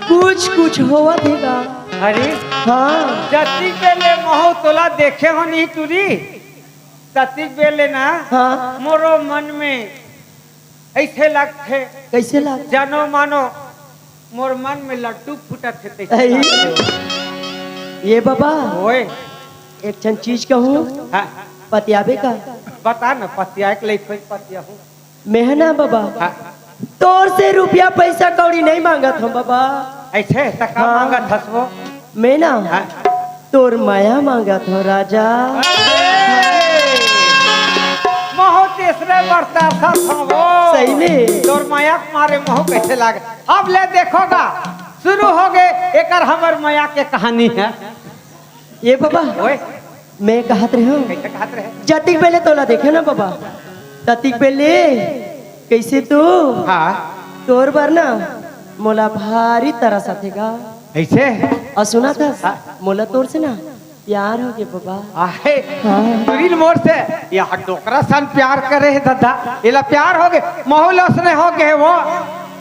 कुछ कुछ होवत हे गा। अरे, हाँ। जतिक बेले महूँ तोला देखे हँव नहीं टुरी, ततिक बेले ना हाँ। मोरो मन में अइसे लगथे। कइसे लगथे? जानो मानो मोर मन में लड्डू फूटत हे तइसे अई। लगथे। ए बाबा, ओए। एक ठन चीज कहूँ, हाँ। पतियाबे का? बता ना, पतियाए के लइक होही त पतियाहूँ। मैं ह ना बाबा, हाँ। तोर से रुपया पइसा कौड़ी नहीं मांगत हँव बाबा। अइसे? त का हाँ। मांगत हस वो? मैं ना हाँ। तोर मया मांगत हँव राजा। महूँ तेसरे बरता था वो। सही में। तोर मया के मारे महूँ कइसे लागे। अब ले देखो गा, शुरू होगे एकर हमर मया के कहानी ह। ए बाबा, ओए। मैं कहत रहेंव। कइसे कहत रहे? जतिक बेले तोला देखेंव ना बाबा, ततिक बेले कइसे तो हाँ। तोर बर ना मोला भारी तरस आथे गा। अइसे? अउ सुनत हस, हाँ। मोला तोर से ना प्यार होगे बबा। आहे, हाँ। टुरी ल मोर से, ये डोकरा सन प्यार करे हे ददा, एला प्यार होगे, महू ल ओसने होगे हे वो।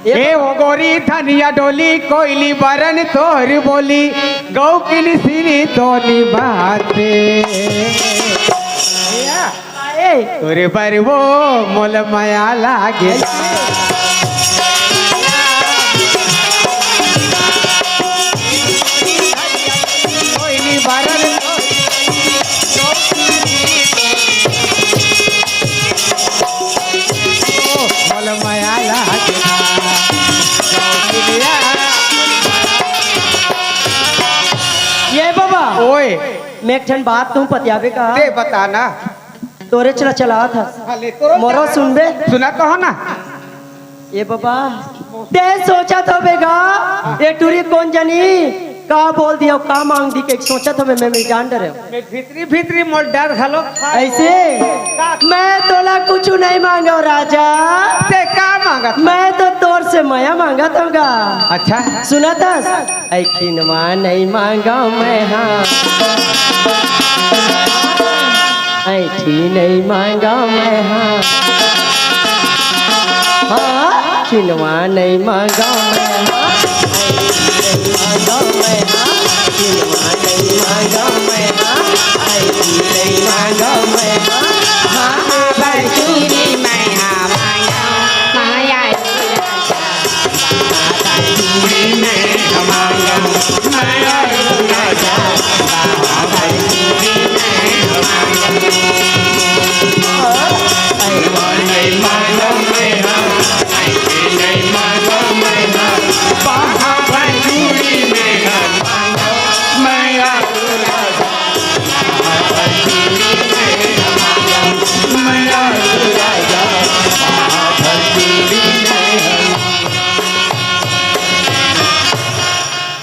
ए ए ओ गोरी धनिया डोली, कोइली बरन तोर बोली, गौ किन सिरी तो निभाथे। ए, तोरे बर वो मोला मया लागे। कोई नी बारन। मोला मया लागे। ए बबा। ओए। मैं एक ठन बात तहूँ पतियाबे का? ते बता ना। तोरे चला चलात हस। हाँ, ले, तोरो मोरो चला। सुनबे? सुना तो हो ना। ए बबा, ते सोचत होबे गा, ए टुरी कोन जनी का बोल दियो, का मांग दिही, के सोचत होबे, मैं, मैं जान डरे। मैं भीतरी, भीतरी मोर डर घलो। अइसे? का? मैं तोला कुछु नहीं मांगव राजा। ते का मांगत? मैं तो तोर से मया मांगत हँव गा। अच्छा। सुनत हस? अइ खिनवा नइ मांगव मैं हा, अइठी नइ मांगव मैं हा। हाँ, खिनवा नइ मांगव मैं हा, अइठी नइ मांगव मैं हा, खिनवा नइ मांगव मैं हा, अइठी नइ मांगव मैं हा। हाँ, हाँ, बरचूरी मैं हा मांगव, माया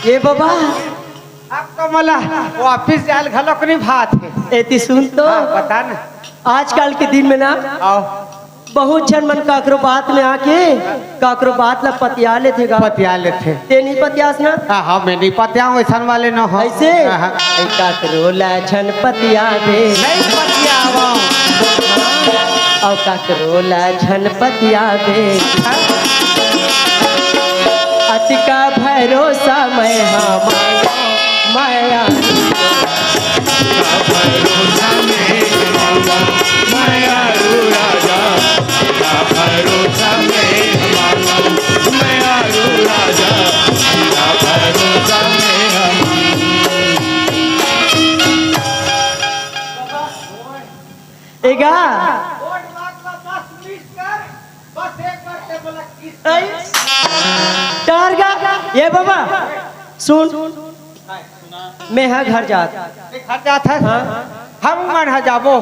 ए बबा। अब तो मोला वापिस जाय ल घलोक नइ भात हे। एती सुन तो। हाँ, बता ना। आजकल के दिन में ना आओ। बहुत झन मन काकरो बात में आके काकरो बात ला पतिया लेथे गा। पतिया लेथे। ते नइ पतियास ना? हाँ, हाँ, मैं नइ पतियावँव, अइसन वाले न हों। अइसे? हाँ, हाँ। ए काकरो ला झन पतियाबे। नइ पतियावँव। अउ काकरो ला झन पतियाबे। हाँ। अतिका भरोसा मैं हा मांगव, मैं हा। ए गा। बस एक बार ते मोला किस कर। टार गा। ए बबा, सुन। मैं हा घर जात। ते घर जात हस? हाँ। हम मन हा जाबो।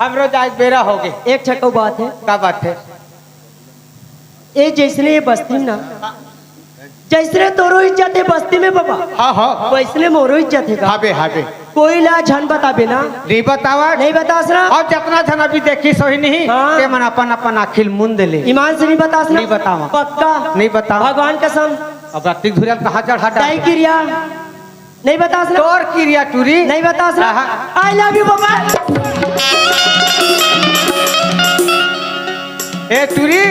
हमरो जाय के बेरा होगे। एक ठक अउ बात हे। का बात हे? ए जइसने ए बस्ती में ना, जइसने तोरो इज्जत हे बस्ती में बबा, हाँ, हाँ। वइसने मोरो इज्जत हे गा। हाबे, हाबे। कोई ला झन बताबे ना। नइ बतावँव। नइ बतास ना। अउ जतना झन अभी देखिस होही नहीं, हाँ। ते मन अपन अपन आँखी ल मूंद ले। ईमान से नइ बतास ना। नइ बतावँव। पक्का। नइ बतावँव। भगवान कसम। अब रत्ती धुरिया कहाँ चढ़ा डाल। दाई किरिया। नइ बतास ना। तोर किरिया टुरी। नइ बतास ना। आहा। I love you बबा। ए टुरी,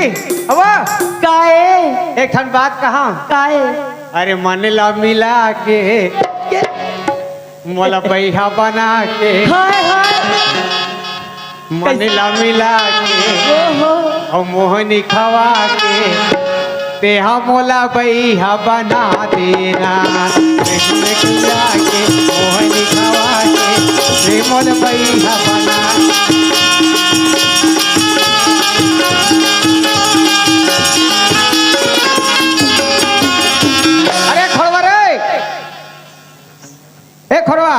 अब। काहे? एक ठन बात कहा। काहे? अरे मन ला मिला के, के? मोला बइहा बना के। हाय, हाय। मन ला मिला के, ओहो। अउ मोहनी खवा के, तेहा मोला बइहा बना देना। प्रेम में खिला के, मोहनी खवा के, प्रेम मोला बइहा बना। अरे खोड़वा रे, ए खोड़वा,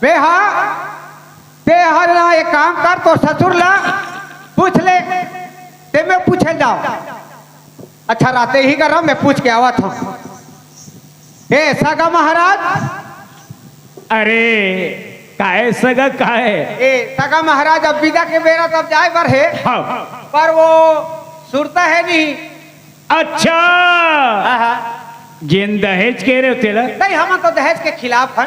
बे हाँ, ते हर ना एक काम कर, तोर ससुर ला पूछ ले, ते मैं पूछे जाओ। अच्छा, राते ही कर रहा, मैं पूछ के आवत हँव। ए सगा महाराज। अरे, काय सगा काय? ए सगा महाराज, अब बिदा के बेरा तब जाय बर हे। हाँ। पर वो सुरता हे नहीं, अच्छा, हाँ, हाँ। जेन दहेज के रहे तेला। नहीं, हम तो दहेज के खिलाफ हन,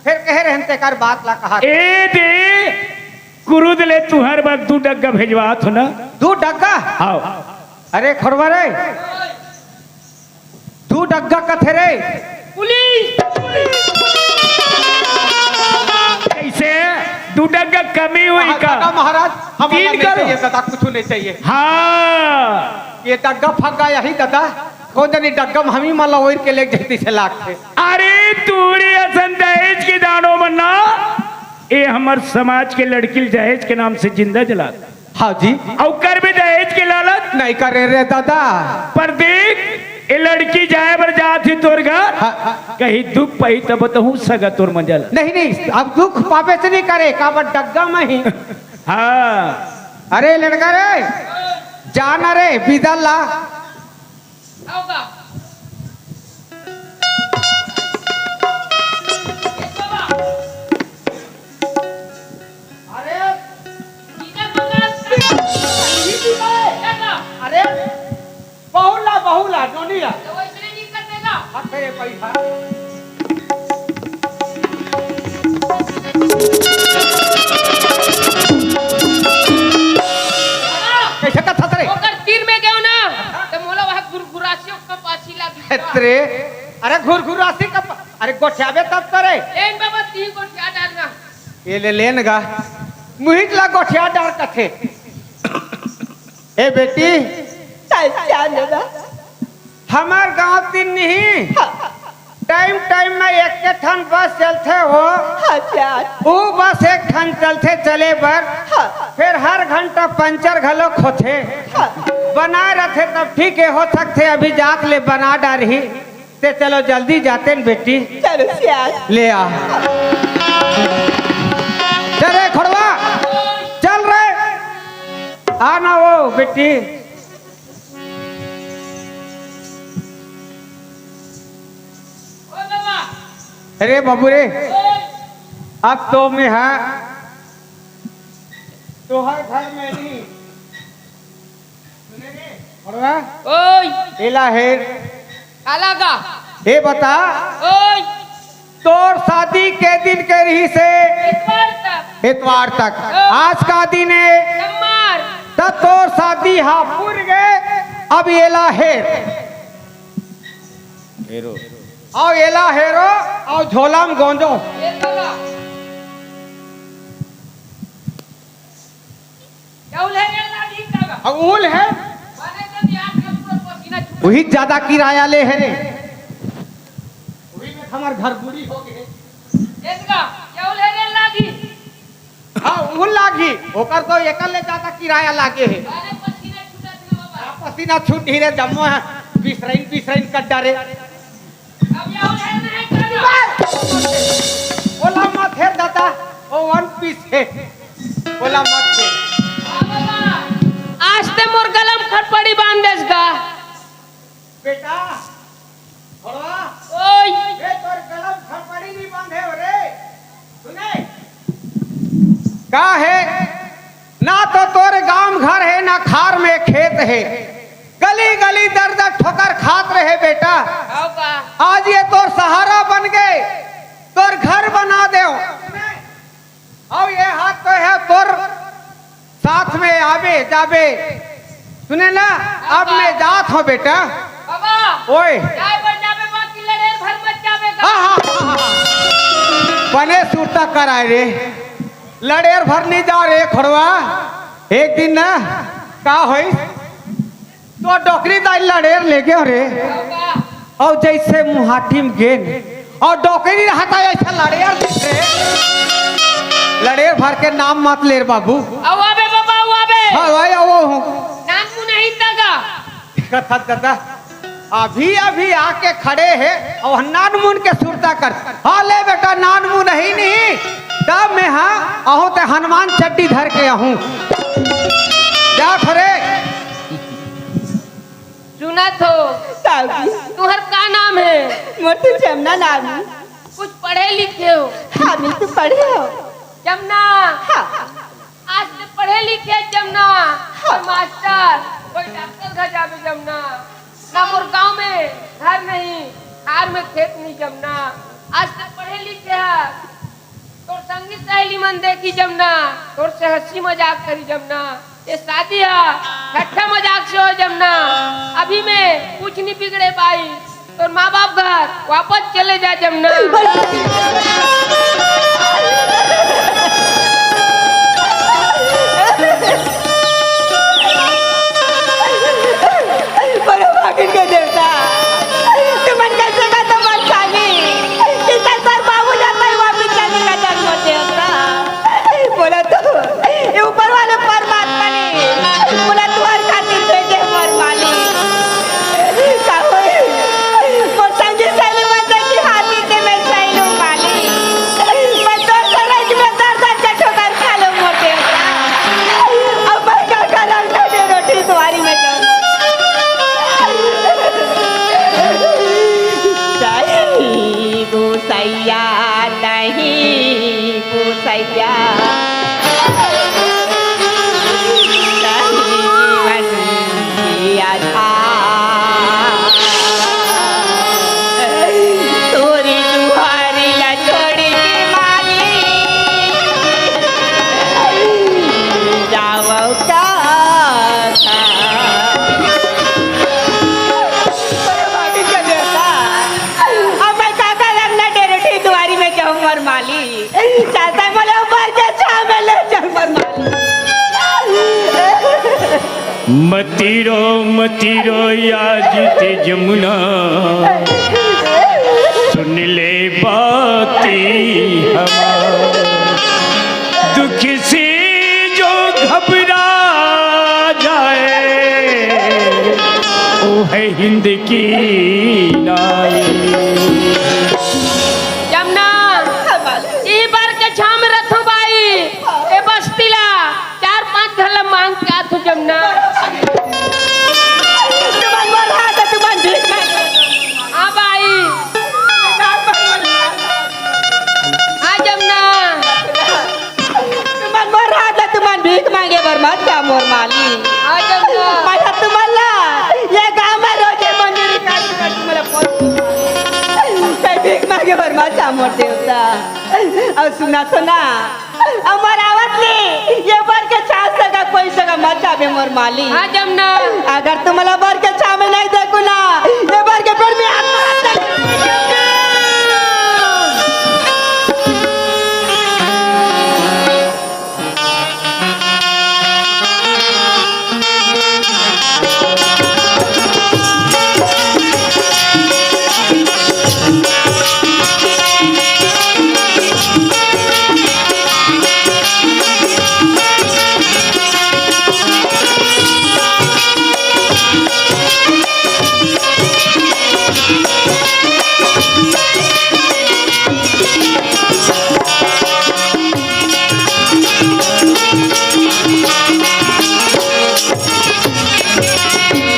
फिर कहे रहन तेकर बात ला कहा। ए दे, कुरुद ले तुहर बर दू डग्गा भेजवात हो ना। दू डग्गा? हाँ। अरे खोड़वा रे, दू डग्गा कथे रे। पुलिस। कैसे? दू डग्गा कमी हुई हाँ, का? दादा महाराज, हम तीन नहीं करो। चाहिए दादा, कुछ नहीं चाहिए। हाँ। ये डग्गा फग्गा यही दादा, कौन जानी डग्गा में हम ही मन ला ओढ़ के ले जाती से लाग थे। अरे तूड़ी असन दहेज के दानो मन्ना, ए हमर समाज के लड़की ल दहेज के नाम से जिंदा जला। हाँ जी। अउ कर भी दहेज के लालच। नहीं करे रे दादा। पर देख, ए लड़की जाए बर जात ही तोर घर, हाँ, हाँ। कहीं दुख पाही तब तो हूँ सगा तोर मंजल। नहीं, नहीं, अब दुख पावे से नहीं करे, काबर डग्गा में ही। हाँ। अरे लड़का रे, जाना रे, बिदल ला। आओ का? अरे, अरे, बहुला, बहुला, जोनिया। तो वैसे नहीं कर देगा। अरे, पैसा। कैसे कथा रे? ओकर तीर में गयो ना, तो मोला वह घुरघुरासियों का पाछी लग गया। तेरे, अरे घुरघुरासी का प-, अरे गोठियाबे तब तो रे। लेन बाबा, तीन गोठिया डालना। ये ले लेन गा। मुहित ला गोठिया डार कथे। ए बेटी। चाचा दादा। हमार गांव तीन नहीं। हाँ। टाइम टाइम में एक के ठन बस चलथे हो। हाँ, चाचा। वो बस एक ठन चलथे चले बर। हाँ। फिर हर घंटा पंचर घलोक होथे। हाँ। बना रथे तब ठीक है, हो सकथे अभी जात ले बना डारही। ते चलो जल्दी जाते न बेटी। चलो सियार। ले आ। चल रे खोड़वा, चल रे। आ ना वो बेटी। अरे बाबू रे, अब तो मैं हाँ तोहर घर में नहीं। सुने रे, खोड़वा? ओए। एला हेर। काला का? ए बता। ओए। तोर शादी के दिन के रही से? इतवार तक। इतवार तक। ओए। आज का दिन है? सोमवार। त तोर शादी हा पुर गए। अब एला हेर। हेरो। अउ एला हेरो, अउ झोला में गोंदो। ये काला? अब उल है। वही ज्यादा किराया ले हे रे। वही में हमार घर बूढ़ी हो गए। हाँ, उल लागी। ओकर तो एकर ले ज्यादा किराया लागे हे। हाँ, पसीना छूट ही रे, जम्मो है। पिसरइन, पिसरइन कर डारे। ओला मत हेर दादा, वो वन पीस हे। ओला मत हेर। आज ते मोर गला म खटपड़ी बांध देस गा। बेटा, थोड़ा। ओए। ए, तोर गला म खटपड़ी नहीं बांधे हो रे। सुने? का हे? ना तो तोर गांव घर हे, ना खार में खेत हे। गली गली दर दर ठोकर खात रहे बेटा। आओ बा। आज ये तोर सहारा बन गए, तोर घर बना दे। अउ ये हाथ तो हे तोर साथ में आबे जाबे। सुने ना, अब मैं जात हूँ बेटा। बाबा, ओए। जाए बर जाबे, बाकी लड़ेर भर मत जाबे गा। हाँ, हाँ, हाँ, हाँ। बने सुरता कराए रे। लड़ेर भर नहीं जा रे खोड़वा। एक दिन ना का होई, तो डोकरी दाई लड़ेर ले गयो रे। अउ जैसे मुहाटी में गेन अउ डोकरी रहता ऐसा लड़ेर दिखे। लड़ेर भर के नाम मत ले रे बाबू। अउ आबे बाबा, अउ आबे। हाँ भाई, आओ हूँ। नानमू नहीं तगा। कथा दादा, अभी अभी आके खड़े हे अउ नानमुन के सुरता कर। हाँ ले बेटा, नानमुन ही नहीं, तब मैं हाँ आहूँ ते हनुमान चड्डी धर के आहूँ। जा खरे। सुनत हो? ताऊ जी। तुहर का नाम हे? मोर तो जमुना नाम हे। कुछ पढ़े लिखे हो? हाँ, मैं तो पढ़े हो। जमुना। हाँ। आज ते पढ़े लिखे जमुना। हाँ। कोई मास्टर, कोई डॉक्टर घर जाबे जमुना। नहीं, खार में खेत नहीं जमना। आज तक पढ़े लिखे है, तोर संगी सहेली मन देखी जमना, तोर से हंसी मजाक करी जमना। ये शादी है, ठट्ठा मजाक से हो जमना। अभी में कुछ नहीं बिगड़े बाई, तोर माँ बाप घर वापस चले जा जमना। बड़े भागिन के देवता, तुमन कैसे का तो मन खाली, कि तोर बाबू जाता है वापिस जाने का जन्म देवता। बोला तो, ये ऊपर वाले परमात्मा ने, बोला तू हर खातिर भेजे मोर मालिक। का होई? मोर संगी सहेली मन की हाथी के मैं सहेलू मालिक। मैं तो सरग में दर दर के ठोकर खा लो मोर देवता। अब मैं का करम, रोटी दुआरी में जाऊं। सही गोसैया, नहीं गोसैया, नहीं जीवन जिया था। तोरी दुआरी ला छोड़ी के माली जावो का। अब मैं काका लग ना डेरोटी दुआरी में जाऊं मोर माली। चाचा बोले ऊपर के छाव में ले चल मोर माली। मती रो, मती रो, या जीते जमुना, सुन ले बाती हमार। दुख से जो घबरा जाए, वो है हिंद की नारी। जमुना, ई बार के छाव में रथो बाई, ए बस्ती ला चार पांच घर ला मांग के आथो जमुना। तुमन बर हाथ, तुमन भीख मांग। हाँ बाई। हाँ जमुना। तुमन बर हाथ, तुमन भीख मांगे बर मत जा मोर माली। हाँ जमुना। मैं तुमन ला ये गांव में रोजी मंजूरी कर तुमन ला फोन। कहीं भीख मांगे बर मत जा मोर देवता। अउ सुना तो ना, अमर आवत ले, ये बर के छाव सगा कोई सगा मत जाबे मोर माली। हाँ जमुना। अगर तुमला बर के छाव में नहीं देखू ना, ये बर के पेड़ में आत्महत्या कर लेबे जमुना।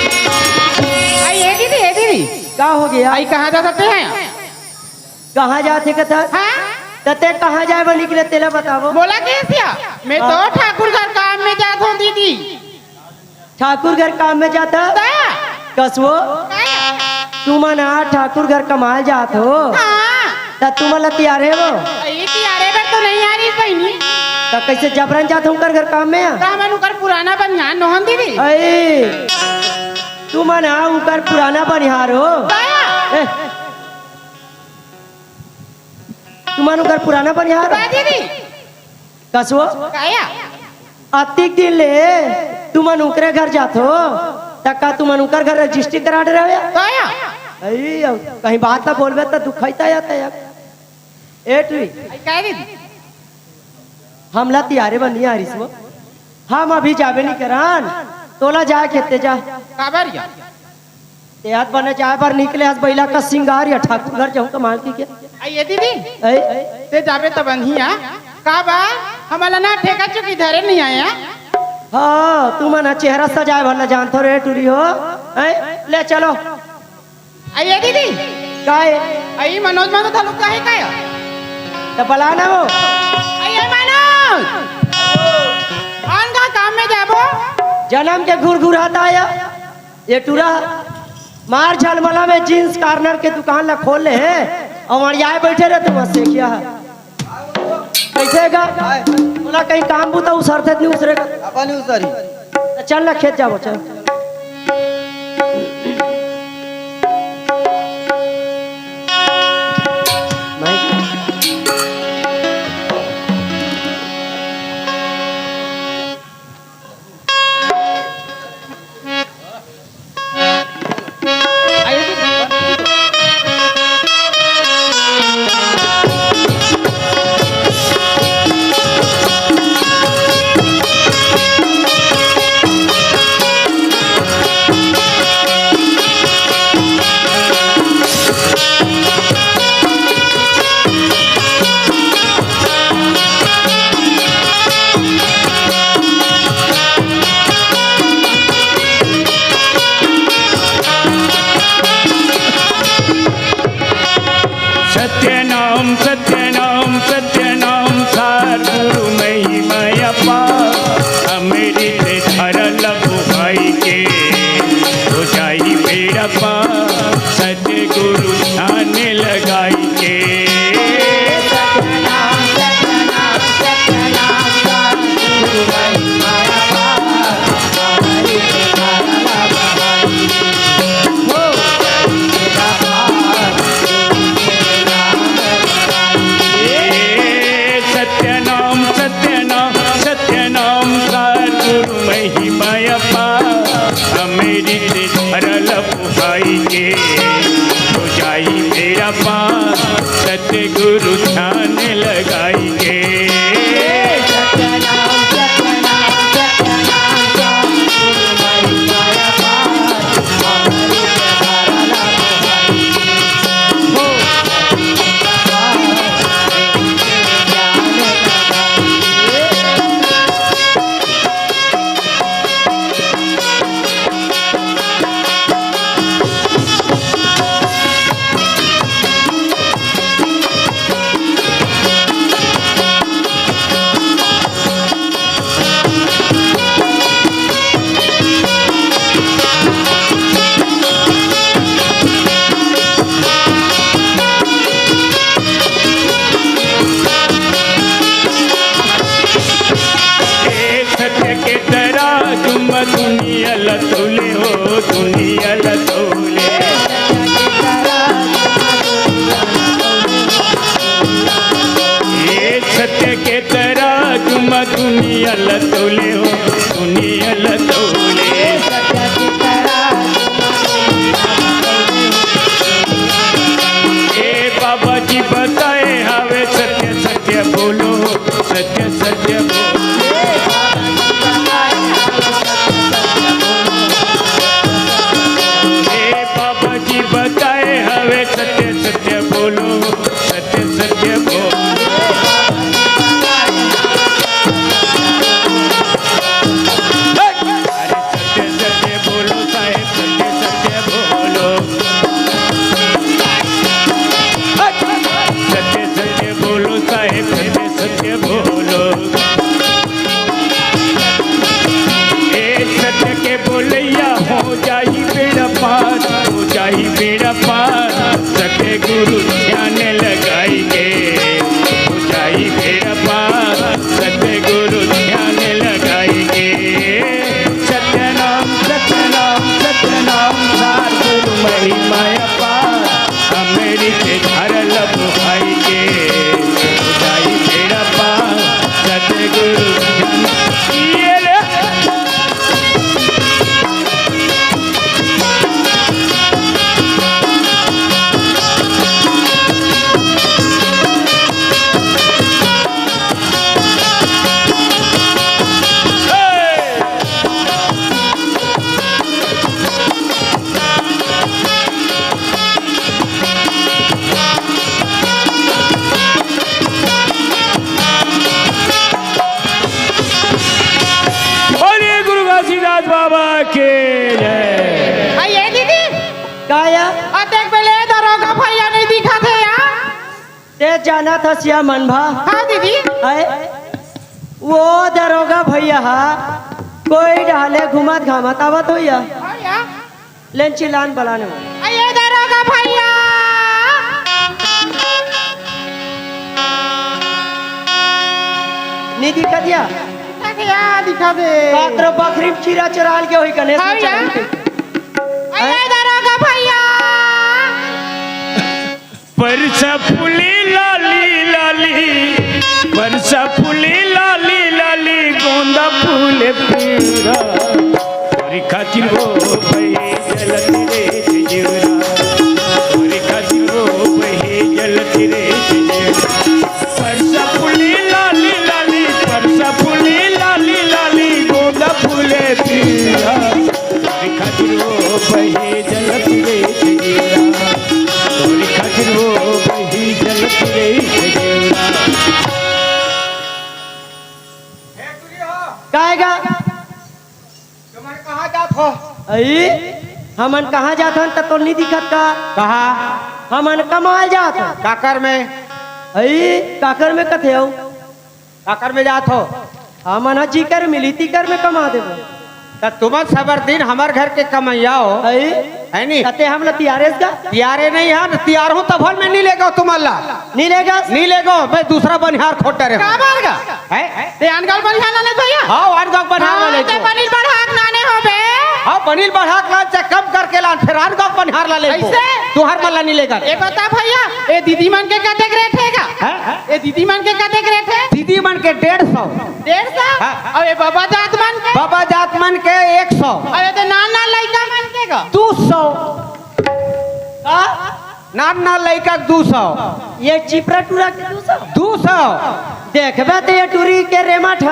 आई, ए दीदी, ए दीदी। का हो गया? आई, कहाँ जात हस तें? कहाँ जात हस कथस? हाँ? त तें कहाँ जाए बर निकले, तेला बतावो। बोला कइसे? मैं तो हाँ। ठाकुर घर काम में जात हूँ दीदी। ठाकुर घर काम में जात हस? का? कसवो? का? तुमन हा ठाकुर घर कमाए जात हो? हाँ। त तुमन ला तियारे वो? अई तियारे बर तो नहीं आ रही बहिनी। त कइसे जबरन जात हो उंकर घर काम में? त हमन उंकर पुराना बनिहार नोहन दीदी। अई, तुमन हा उंकर पुराना बनिहार हो? का? ए, तुमन उंकर पुराना बनिहार हो? का दीदी? कसवो? काया? अतिक दिन ले तुमन उंकरे घर जाथो, त का तुमन उंकर घर रजिस्ट्री करा डरे हो या? काया? अई, कहीं बात ला बोलबे त दुखाइता या त या। ए टुई। अई, का दीदी? हमला तियारे बर नइ आरिस वो। हम अभी जाबे नइ करन। तोला जाए के ते जा। काबर या? तें हा बने जाए बर निकले हस बइला कस सिंगार या ठाकुर घर जाहूं कमाल की के। अई ए दीदी, अई? तें जाबे त बनही या। काबर? हमला ना ठेका चुकी धरे नइ आया। हाँ, तुमन हा चेहरा सजाए भर ला जानथो रे टुरी हो। अई? ले चलो। अई ए दीदी। काय? अई मनोज मन तो थालू काहे काय? त बला ना वो। अई ए मनोज। आन का काम में जाबो? जनम के घुरघुराता या। ये टुरा। मार झलमला में जींस कॉर्नर के दुकान ला खोल ले हे, अउ अंड़ियाए बइठे रहे तैं सेखिया ह। कइसे गा? तोला कहीं काम बुता उसरथे त नहीं उसरे गा? अपन ही उसरी। त चल ना, खेत जाबो, चल। सत्य नाम, सत्य नाम, सत्य नाम, सार गुरु महिमा अपार। अमृत धरल बुहाई के, हो जाई बेड़ा पार। सत्य गुरु ध्यान लगाई के। ए, सत्य नाम, सत्य नाम, सत्य नाम, सार गुरु महिमा अपार। अमृत धरल बुहाई के, हो जाई बेड़ा पार। सत्य गुरु ध्यान लगाई के। ए सत्य के तराजू म दुनिया ल तोले हो, दुनिया ल तोले। ए सत्य के तराजू म दुनिया ल तोले हो, दुनिया ल तोले। ए बाबा जी बताए हवे सत्य सत्य बोलो, सत्य सत्य बोलो। ए बाबा जी बताए हवे सत्य सत्य बोलो, सत्य सत्य बोलो। अरे सत्य सत्य बोलो साहेब, सत्य सत्य बोलो। सत्य सत्य बोलो साहेब, सत्य सत्य बोलो। ए सत्य के बोलैया हो जाई बेड़ा पार, हो जाई बेड़ा पार। सत्य गुरु ध्यान लगाई के, हो जाई बेड़ा पार। सत्य गुरु ध्यान लगाई के। सत्य नाम, सत्य नाम, सत्य नाम, सार गुरु महिमा अपार। अमृत धरल बुहाई के, हो जाई बेड़ा पार। सत्य गुरु ध्यान, ये ले। बोलिए गुरु घासीदास बाबा के जय। अ, ये दीदी। का या? अतेक बेले दरोगा भैया नहीं दिखत हे यार। ते जानत हस या मन भा? हाँ दीदी। अय, वो दरोगा भैया हा कोई डहले घूमत घामत आवत होही या। हाँ या। लेन चिल्लान बलाने हो। अये दरोगा भैया। नी दिखा दिया। दिखा दे। काकरो बखरी में खीरा चराल के होई कने हाँ से यार। चराल के। अये दरोगा भैया। परसा फूले लाली लाली, परसा फूले लाली लाली, गोंदा फूले पीरा। तोरी खातिर हो भाई जलत रे जीवरा, तोरी खातिर हो भाई जलत रे जीवरा। परसा फूले लाली लाली, परसा फूले लाली लाली, गोंदा फूले पीरा। तोरी खातिर हो भाई जलत रे जीवरा, तोरी खातिर हो भाई जलत रे जीवरा। काहेगा? तुमन कहाँ जात हो? अई, हमन कहाँ जात हन त तोर नी दिखत का? कहाँ? हमन कमाए जात हन। काकर में? अई, काकर में कथे हो? काकर में जात हो? हमन ह जीकर मिली तीकर में कमा देबो। त तुमन सबर दिन हमर घर के कमैया हो। अई, है नी? कते हम ला तियारेस का? तियारे नहीं है, तियार हूँ तभन में नहीं लेगो तुमन ला। नी लेगस? नहीं लेगो, मैं दूसरा बनिहार खोट डरे हूँ। का बार का? है? ते अनगाल बनिहार लाने भैया? हाँ, अनगाल बनिहार हाँ, लाने ते को। बनिल बढ़ाक लाने हो बे। हाँ, बनिल बढ़ाक लान चाहे कम करके लान, फिर अनगाल बनिहार लाने को। ऐसे? तुहर मल्ला नहीं लेकर। ए बता भैया, ए दीदी मन के कतेक रेट है का? हैं? ए दीदी मन के कतेक रेट है? दीदी मन के डेढ़ सौ। डेढ़ सौ? हाँ। अउ ए बबा जात मन के? बबा जात मन के एक सौ। अउ ए तो नान नान लइका मन के का? दू सौ। का? नान नान लइका के दू सौ। ये चिपरा टूरा के दू सौ? दू सौ। देखबे त ये टूरी के रेमट ह,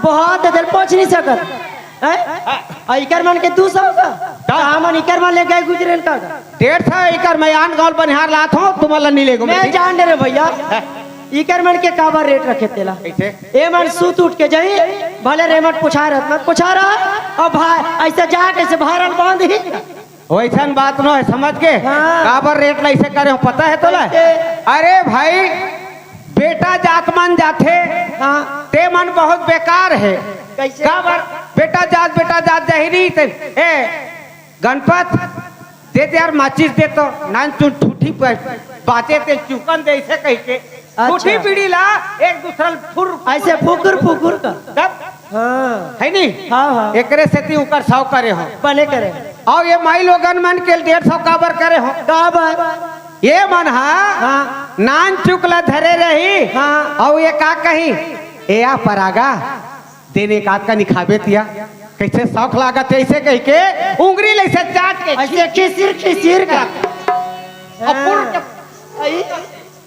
बहुत दिल पहुंच नहीं सकत। हैं? आ इकर मन के दू सौ का? त? त हमन इकर मन ले गए गुजरेन का? डेढ़ सौ इकर मैं आन गाँव बनिहार लात हूँ, तुमन ला नहीं लेगो मैं मैं। जान डरे भैया। हैं? इकर मन के काबर रेट रखे तेला? कैसे? ए मन सूत उठ के जाही, भले रेमट पुछा रहत मत पुछा रहा, अब भाई ऐसे जा कैसे भारन बांध ही। वैसन बात नो है, समझ के? हाँ। काबर रेट ला ऐसे करे हो, पता है तोला? कैसे? अरे भाई, बेटा जात मन जाथे, हाँ। ते मन बहुत बेकार है। कैसे? काबर बेटा जात, बेटा जात जाही नहीं ते, ए, गणपत, दे दे यार, माचिस दे तो, नान चुन ठूठी पे बाचे ते चुकन दे, ऐसे कह के। अच्छा। ठूठी बीड़ी ला, एक दूसरा फुर, ऐसे फुकुर फुकुर का। तब? हाँ। है नी? हाँ, हाँ। एकरे सेती उकर सौ करे हो। बने करे। अउ ये माई लोगन मन के डेढ़ सौ काबर करे हो? काबर? ये मन हा, हाँ। नान चुक ला धरे रही। हाँ। अउ ये का कही? ए आ परागा, देने का का निखाबे तिया। कैसे शौक लागत है, ऐसे कह के उंगरी ले से चाट के। ऐसे खिसिर खिसिर का। अउ पुर के। आई,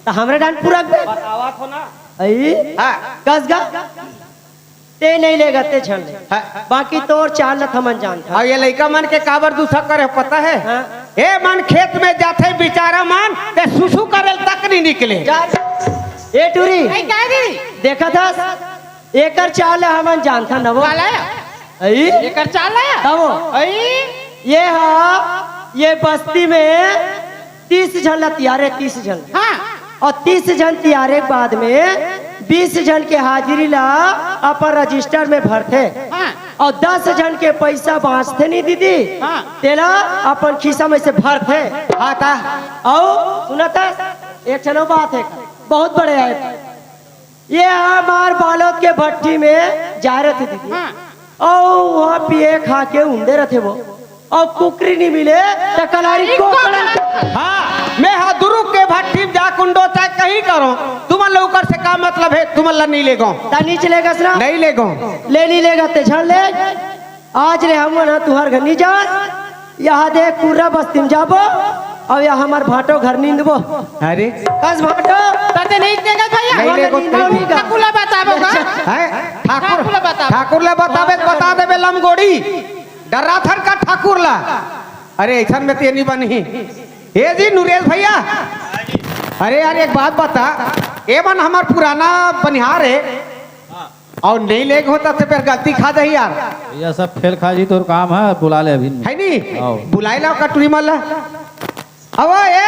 त हमरे डान पूरा बे। बतावा थो ना। आई, हाँ। कस गा। ते नहीं लेगा, ते छन ले। हाँ। बाकी तोर चाल ल हमन जानत हन। अउ ये लइका मन के काबर दूसरा करे, पता है? हाँ। ए मन खेत में जाथे बिचारा मन, ते सुसु करे तक नहीं निकले। जा। ए टूरी, नहीं, क्या दीदी? देखत हस? एकर चाल ल हमन जानथन न वो। काला या? अई? एकर चाल ल या? तब वो। अई? ये हा, ये बस्ती में तीस झन ला तियारे, तीस झन। हाँ। अउ तीस झन तियारे के बाद में बीस झन के हाजिरी ला अपन रजिस्टर में भरथे। हाँ। अउ दस झन के पइसा बांचथे नी दीदी, हाँ। तेला अपन खिसा में से भरथे। हाँ ता। अउ सुनत हस, एक ठन अउ बात हे, बहुत बड़े आय। ये हमार बालोद के भट्ठी में जाय रथे दीदी। हाँ। अउ वहाँ पिए खा के उंदे रथे वो। अउ कुकरी नी मिले, त कलारी कोकड़ा। हाँ, मैं हा दुरुग के भट्ठी में जा कुंडो चाहे कहीं करो। तुमन ला उकर से का मतलब है, तुमन ला नहीं लेगो। त नीच लेगस ना? नहीं लेगो। ले नहीं लेगा ते झन ले। आज ले हमन ह तुहर घर नी जान, यहाँ दे कुर्रा बस्ती में जाबो, अउ यहाँ हमार भाटो घर नींदबो। अरे। कस भाटो? तते नहीं देगा भैया? नहीं हमन लेगो, नींदबो नहीं। नहीं गा। ठाकुर ला बताबो का? हैं? ठाकुर, ठाकुर ला बताबो। ठाकुर ला बताबे, बता देबे लमगोड़ी। डर्राथन का ठाकुर ला। अरे, ऐसन में ते नहीं बनही। ए जी, नरेश भैया। अरे यार, एक बात बता। ए मन हमार पुराना बनिहार है। अउ नहीं लेग होता ते फेर गलती खा जाही यार। भैया सब फेल खा जी, तोर काम है, बुला ले अभी। है नी? आओ। बुलाए ला कटोरी मन ला। अब ए,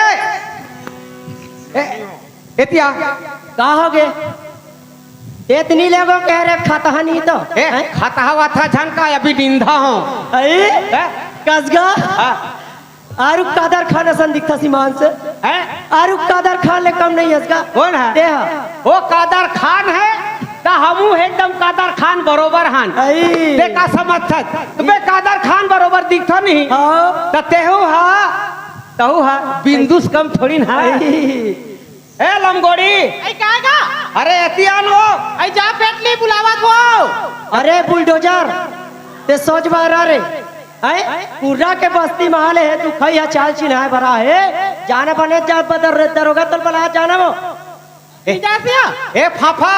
ए, एतिया। का हो गे? एतनी लेगो कह रे खतहा नहीं तो। ए, हैं? खतहा वाथा झन का अभी निंदा हो। अई? हैं? कसगा। हाँ। आरुख कादर खान असन दिखथस ईमान से। हैं? आरुख कादर खान ले कम नहीं हस गा। कौन है? तेहा। वो कादर खान है, त हमू एकदम कादर खान बरोबर हन। अई। ते का समझथस? त मैं कादर खान बरोबर दिखथों नहीं। हाँ। त तेहू हा, तहू हा, बिंदु से कम थोड़ी ना। अई। ए लमगोड़ी। अई का गा? अरे एती आन वो। अई जा पेटली बुलावत हो। अरे बुलडोजर, ते सोच बाहर आ रे। हैं? कुर्रा के बस्ती में आले हे, तू खई हा चाल चिन्हाय बरा हे। जाना बने जा बदर दरोगा तोल बला जाना वो। ए, जा सिया। ए फाफा।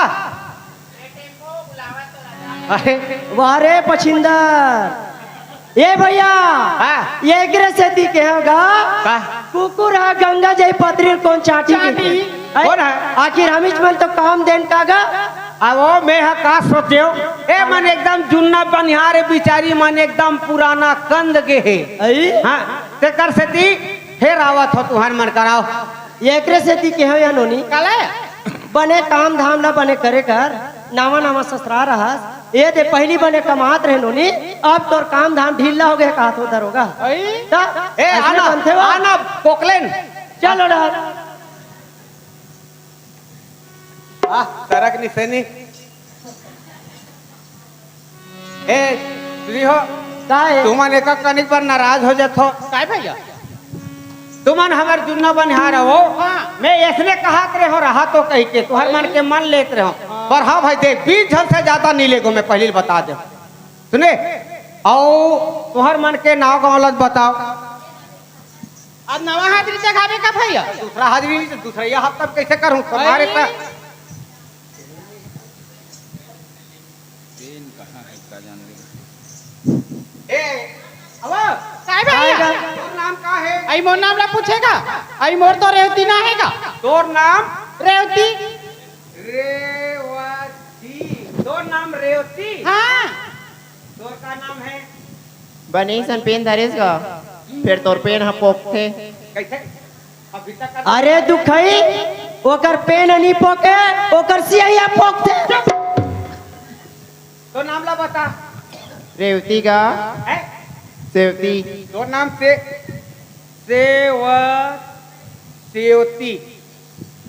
अरे। वाह रे पछिंदर। ए भैया, हाँ। ये एकरे सेती के होगा? का? कुकुर हा गंगा जई पतरी कोन चाटी के? चाटी। हैं? कौन है? आखिर हमीच मन तो काम देन का गा? अब वो मैं हा का सोचेव? ए मन एकदम जुन्ना बनिहार ए, बिचारी मन एकदम पुराना कंद गे हे। अई? हाँ, तेकर सेती फेर आवत हो तुहर मन कराओ। ये एकरे सेती के हो या नोनी? काले? बने काम धाम ला बने करे कर, नावा नावा ससुरार रहस। ए दे पहिली बने कमात रहे नोनी, अब तोर काम धाम ढीला हो गए कहत हो दरोगा। अई? त ए, अइसने आना, बनथे वो? आना, पोकलेन। चलो डहर। आह, सरक निसेनी। ए, सुनी हो, का हे? तुमन एक कनिक बर नाराज हो जाथो। काय भैया? तुमन हमर जुन्ना बनिहार हो। हाँ। मैं अइसने कहत रहे हो, रहा तो कहि के, तुहर मन के मन लेत रहे हो। हाँ। पर हाँ भाई, देख, बीस झन से ज्यादा नहीं लेगो, मैं पहिली बता देव। सुने, अउ तुहर मन के नाव गाँव ला बताओ। अब नवा हाजिरी जगाबे का भैया? दूसरा हाजिरी नहीं, तो दूसरा यह हफ्ता में कैसे करूँ? तुम्हारे अरे। पे पेन कहाँ है, का जान ले। ए, अब काय भैया? तोर नाम का है? अई मोर नाम ला पूछेगा? अई मोर तो रेवती ना है का? तोर नाम? रेवती। रेवती। तोर नाम रेवती? हाँ। तोर का नाम है? बने अइसन पेन धरेस गा, फेर तोर पेन ह पोकथे। कैसे? अभी तक अरे दुखई, ओकर पेन ह नी पोके, ओकर सियही ह पोकथे। तो नाम ला बता। रेवती गा। है? सेवती। तोर नाम से, सेव, सेवती।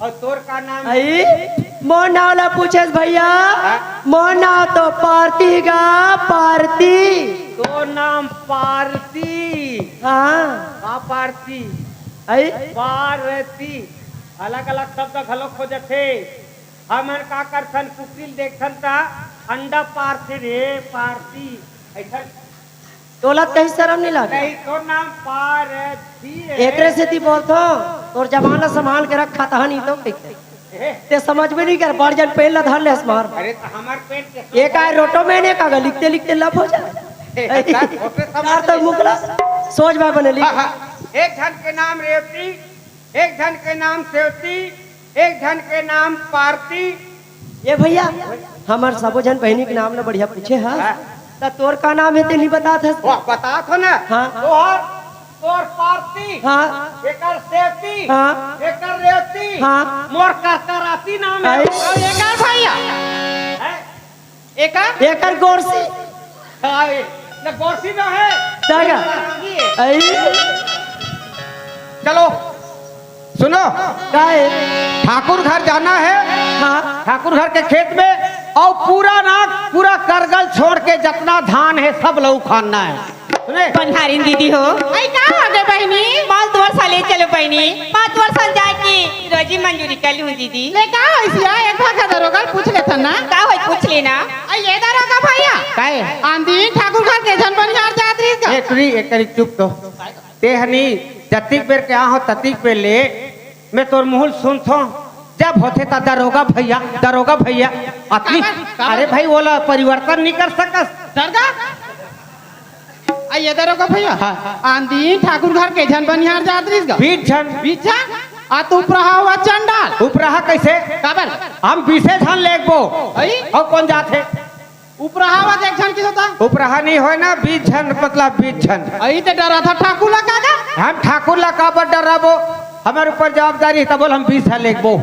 अउ तोर का नाम हे? अई, मोर नाव ला पूछेस भैया? हाँ? मोर नाव तो पारती गा, पारती। तोर नाम पारती? हाँ। का पारती? अई? पारती। अलग-अलग शब्द घलो खोजथे। हमन का करथन, कुकरी ल देखथन त अंडा पारथे रे, पारती। अइसन तोला कहीं शरम नहीं लगता? नहीं, तोर नाम पारथी हे। एकरे सेती बोलथो, तोर जबान ला संभाल के रख, खतहा नहीं तो कहिथे। ए। ते समझ में नहीं कर, बड़ जन पेन ला धर ले हस मार। अरे, तो हमार पेन के एक आय रोटो में ने कागज लिखते लिखते लब हो जा। ए, ऐसा होते समझ यार, तो नहीं। मुकला सोच बा बने लिख। हाँ, हाँ। एक झन के नाम रेवती, एक झन के नाम सेवती, एक झन के नाम पारती। ए भैया, हमर सबो झन बहिनी के नाम ल बढ़िया पूछे हस। हाँ। त तोर का नाम हे, ते नहीं बतात हस? वाह, बतात हो ना। हाँ। तोहर, तोर पारती। हाँ। एकर सेवती। हाँ। एकर रेवती। हाँ। मोर करकराती नाम हे। अरे। अउ एकर भैया। हैं? एकर? एकर गोरसी। हाँ, ये, ये गोरसी ना हे। जाएगा। अई। चलो, सुनो। का हे? ठाकुर घर जाना हे। हाँ। ठाकुर घर के खेत में, अउ पूरा ना, पूरा करगल छोड़ के जतना धान हे, सब ला उखानना हे। सुने? बनिहारिन दीदी हो। अई, का हो गे बहिनी? पाँच वर्ष ले चलो बहिनी, पाँच वर्ष जाके रोजी मंजूरी कर लूँ दीदी। ले का होइस या? एक भाखा दरोगा ल पूछ लेथन ना। का होई, पूछ लेना। अई, ए दरोगा भैया। काहे? आंधी ठाकुर घर के झन बनिहार जात रहिस का? ए, टुरी, एक करी चुप तो। तेहनी जतिक बेर के आहो, ततिक बेर ले, मैं तोर मुँह ल सुनथों, जब होथे त दरोगा भैया, दरोगा भैया, अतनी, काबर? काबर? अरे भाई, ओला परिवर्तन नहीं कर सकस। दरोगा? आ, ये दरोगा भैया, हाँ। आंधी ठाकुर घर के झन बनिहार जात रहिस गा? बीस झन। बीस झन? आ, तू उपराहा हुआ चंडाल। उपराहा कैसे? काबर? हम बीसे झन लेगबो। अई? अउ कौन जात हे? उपराहा हुआ एक झन किस होता? उपराहा नहीं होय ना, बीस झन, मतलब बीस झन। अई ते डराथा ठाकुर ला का गा? हम ठाकुर ला काबर डराबो? हमर ऊपर जवाबदारी हे, त बोल हम बीस झन लेगबो।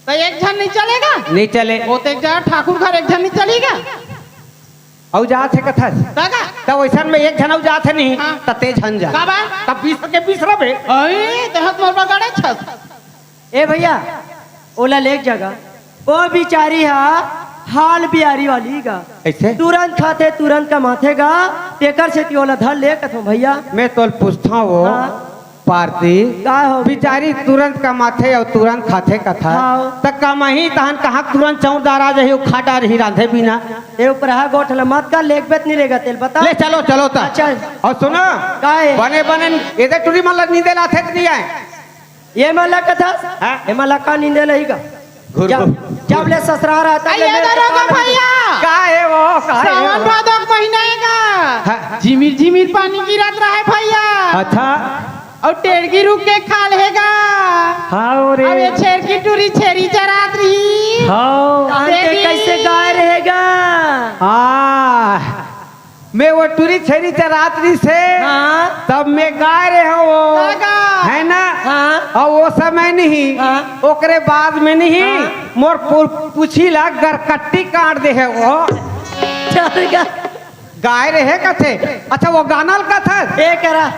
त एक झन नहीं चलेगा? नहीं चले। वो तो एक झन ठाकुर घर एक झन नहीं चलेगा? अउ जात हे कथस। का का? त वइसन में एक झन अउ जात हे नहीं, हाँ। त तें झन जा। का बा? त बीस के बीस रबे। अरे, देहत मोर बगाड़े छस। ए भइया, ओला लेग जा गा। ओ बिचारी हा हाल बियारी वाली गा। कइसे? तुरंत खाथे, तुरंत कमाथे गा। तेकर सेती ओला धर ले कथों भइया। मैं तोल पूछथों वो। हाँ। पारती, का हो? बिचारी तुरंत कमाथे अउ तुरंत खाथे कथा। हाँ। त कमाही तहन कहाँ तुरंत चौंरदार आ जाही, अउ खा डारही रांधे बिना। ए उपरहा गोठ ल मत का, लेगबे त नहीं लेगा तेल बता। ले चलो, चलो त। अच्छा। अउ सुनो, का हे? बने, बने, एदे टूरी मन ल नींदे लाथे त नहीं आय? ये मन ल कथस? हाँ। ये मन ल का नींदे लही का? घुर, जब, घुर, जब घुर। ले ससुरार आता, अइया ले मेरे दरोगा कपाल में भइया। का हे वो, का हे सावन वो? भादो के महीना हे गा। हाँ। झिमिर झिमिर पानी गिरत रहे भइया। अच्छा। अउ टेड़गी रुख के खाल हे गा। हाँ, ओ रे। अउ ये छेरकी टूरी छेरी चरात रही। हाँ। तहन ते देवी। कइसे गाय रहे गा? हाँ। मैं वो टूरी छेरी चरात रहिसे, हाँ। तब मैं गाय रहे हँव वो, का गा? हे ना? हाँ। अउ वो समय नहीं, हाँ। ओकरे बाद में नहीं, हाँ। मोर पु-, पूछी ला गरकट्टी काट दे हे वो। चल गा। गाय रहे कथे। अच्छा, वो गाना ल कथा? ए करा,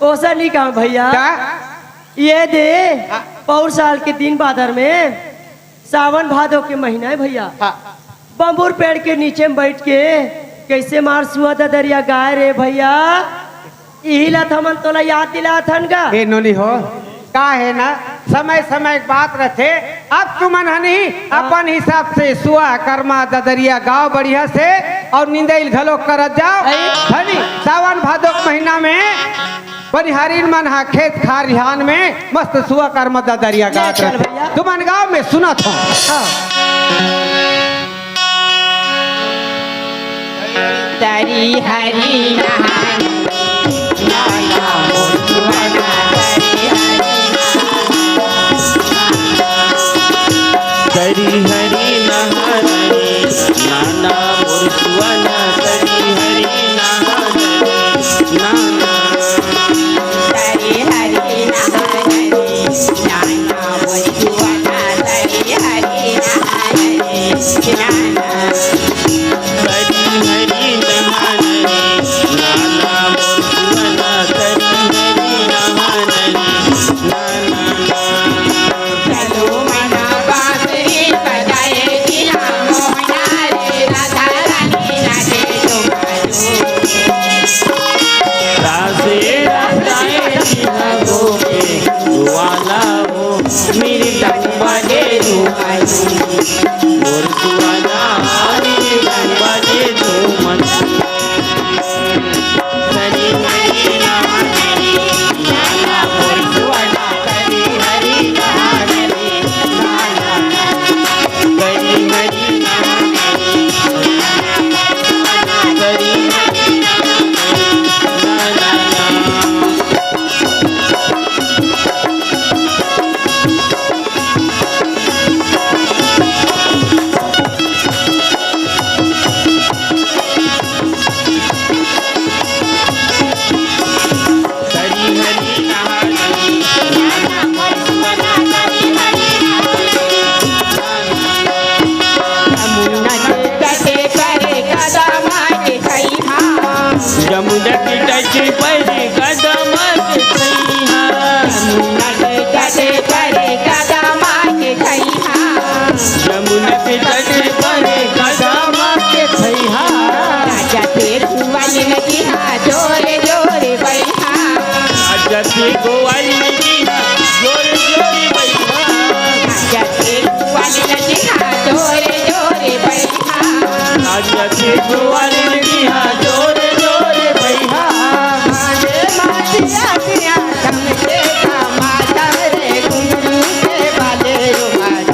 ओसा नहीं कहा भइया। का? ये दे, हाँ। पौर साल के दिन बादर में सावन भादो के महीना हे भइया। हाँ। बम्बूर पेड़ के नीचे में बइठ के कइसे मार सुआ ददरिया गाय रे भइया, इही ला त हमन तोला याद दिलात हन गा। ए नोनी हो, का हे ना, समय समय के बात रथे। अब तुमन ह नहीं, हाँ। अपन हिसाब से सुआ करमा ददरिया गाव बढ़िया से, अउ निंदई ल घलो करत जाव। अई। धनी, सावन भादो के महीना में बनिहारिन मन ह खेत खारिहान में मस्त सुआ करमा ददरिया ले गात चल रथे। भइया। तुमन गाँव में सुनत हो। हाँ। तरी हरी नहानी, नाना मोर सुअना, तरी हरी नहानी। तरी हरी नहानी, नाना मोर सुअना, तरी हरी नहानी, नाना। तरी हरी नहानी, नाना मोर सुअना, तरी हरी नहानी, नाना। तरी हरी नहानी, नाना मोर सुअना, तरी हरी नहानी, नाना। चलो मना बांसुरी बजाए, जिला मोहना रे, राधा रानी नाचे तो बाजो। राधे राधे जिला गोपे वाला हो, मेरे तन बजे रूमालू। मोर सुअना, मेरे तन बजे रूमालू। जमुना के तट पर कदम के सैहा। जमुना के तट पर कदम के सैहा। जमुना के तट पर कदम के सैहा। राजा के सुवन किहा जोरे जोरे बैहा। राजा के गोवाल किहा जोरे जोरे बैहा। राजा के सुवन किहा जोरे जोरे बैहा। राजा के गोवाल किहा जोरे जोरे बैहा। मारे मातिया पिया तमके का माता रे घुंघरू के बाले रुमाल।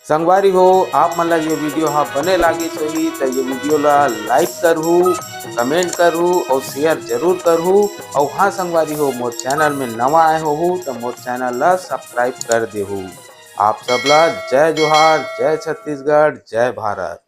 संगवारी हो, आप मन ला ये video हा बने लागिस होही त ये video ला like करहू, comment करहू और share जरूर करहू। और हाँ संगवारी हो, मोर channel में नवा आए होहू त मोर channel ला subscribe कर देहू। आप सब ला जय जोहार, जय छत्तीसगढ़, जय भारत।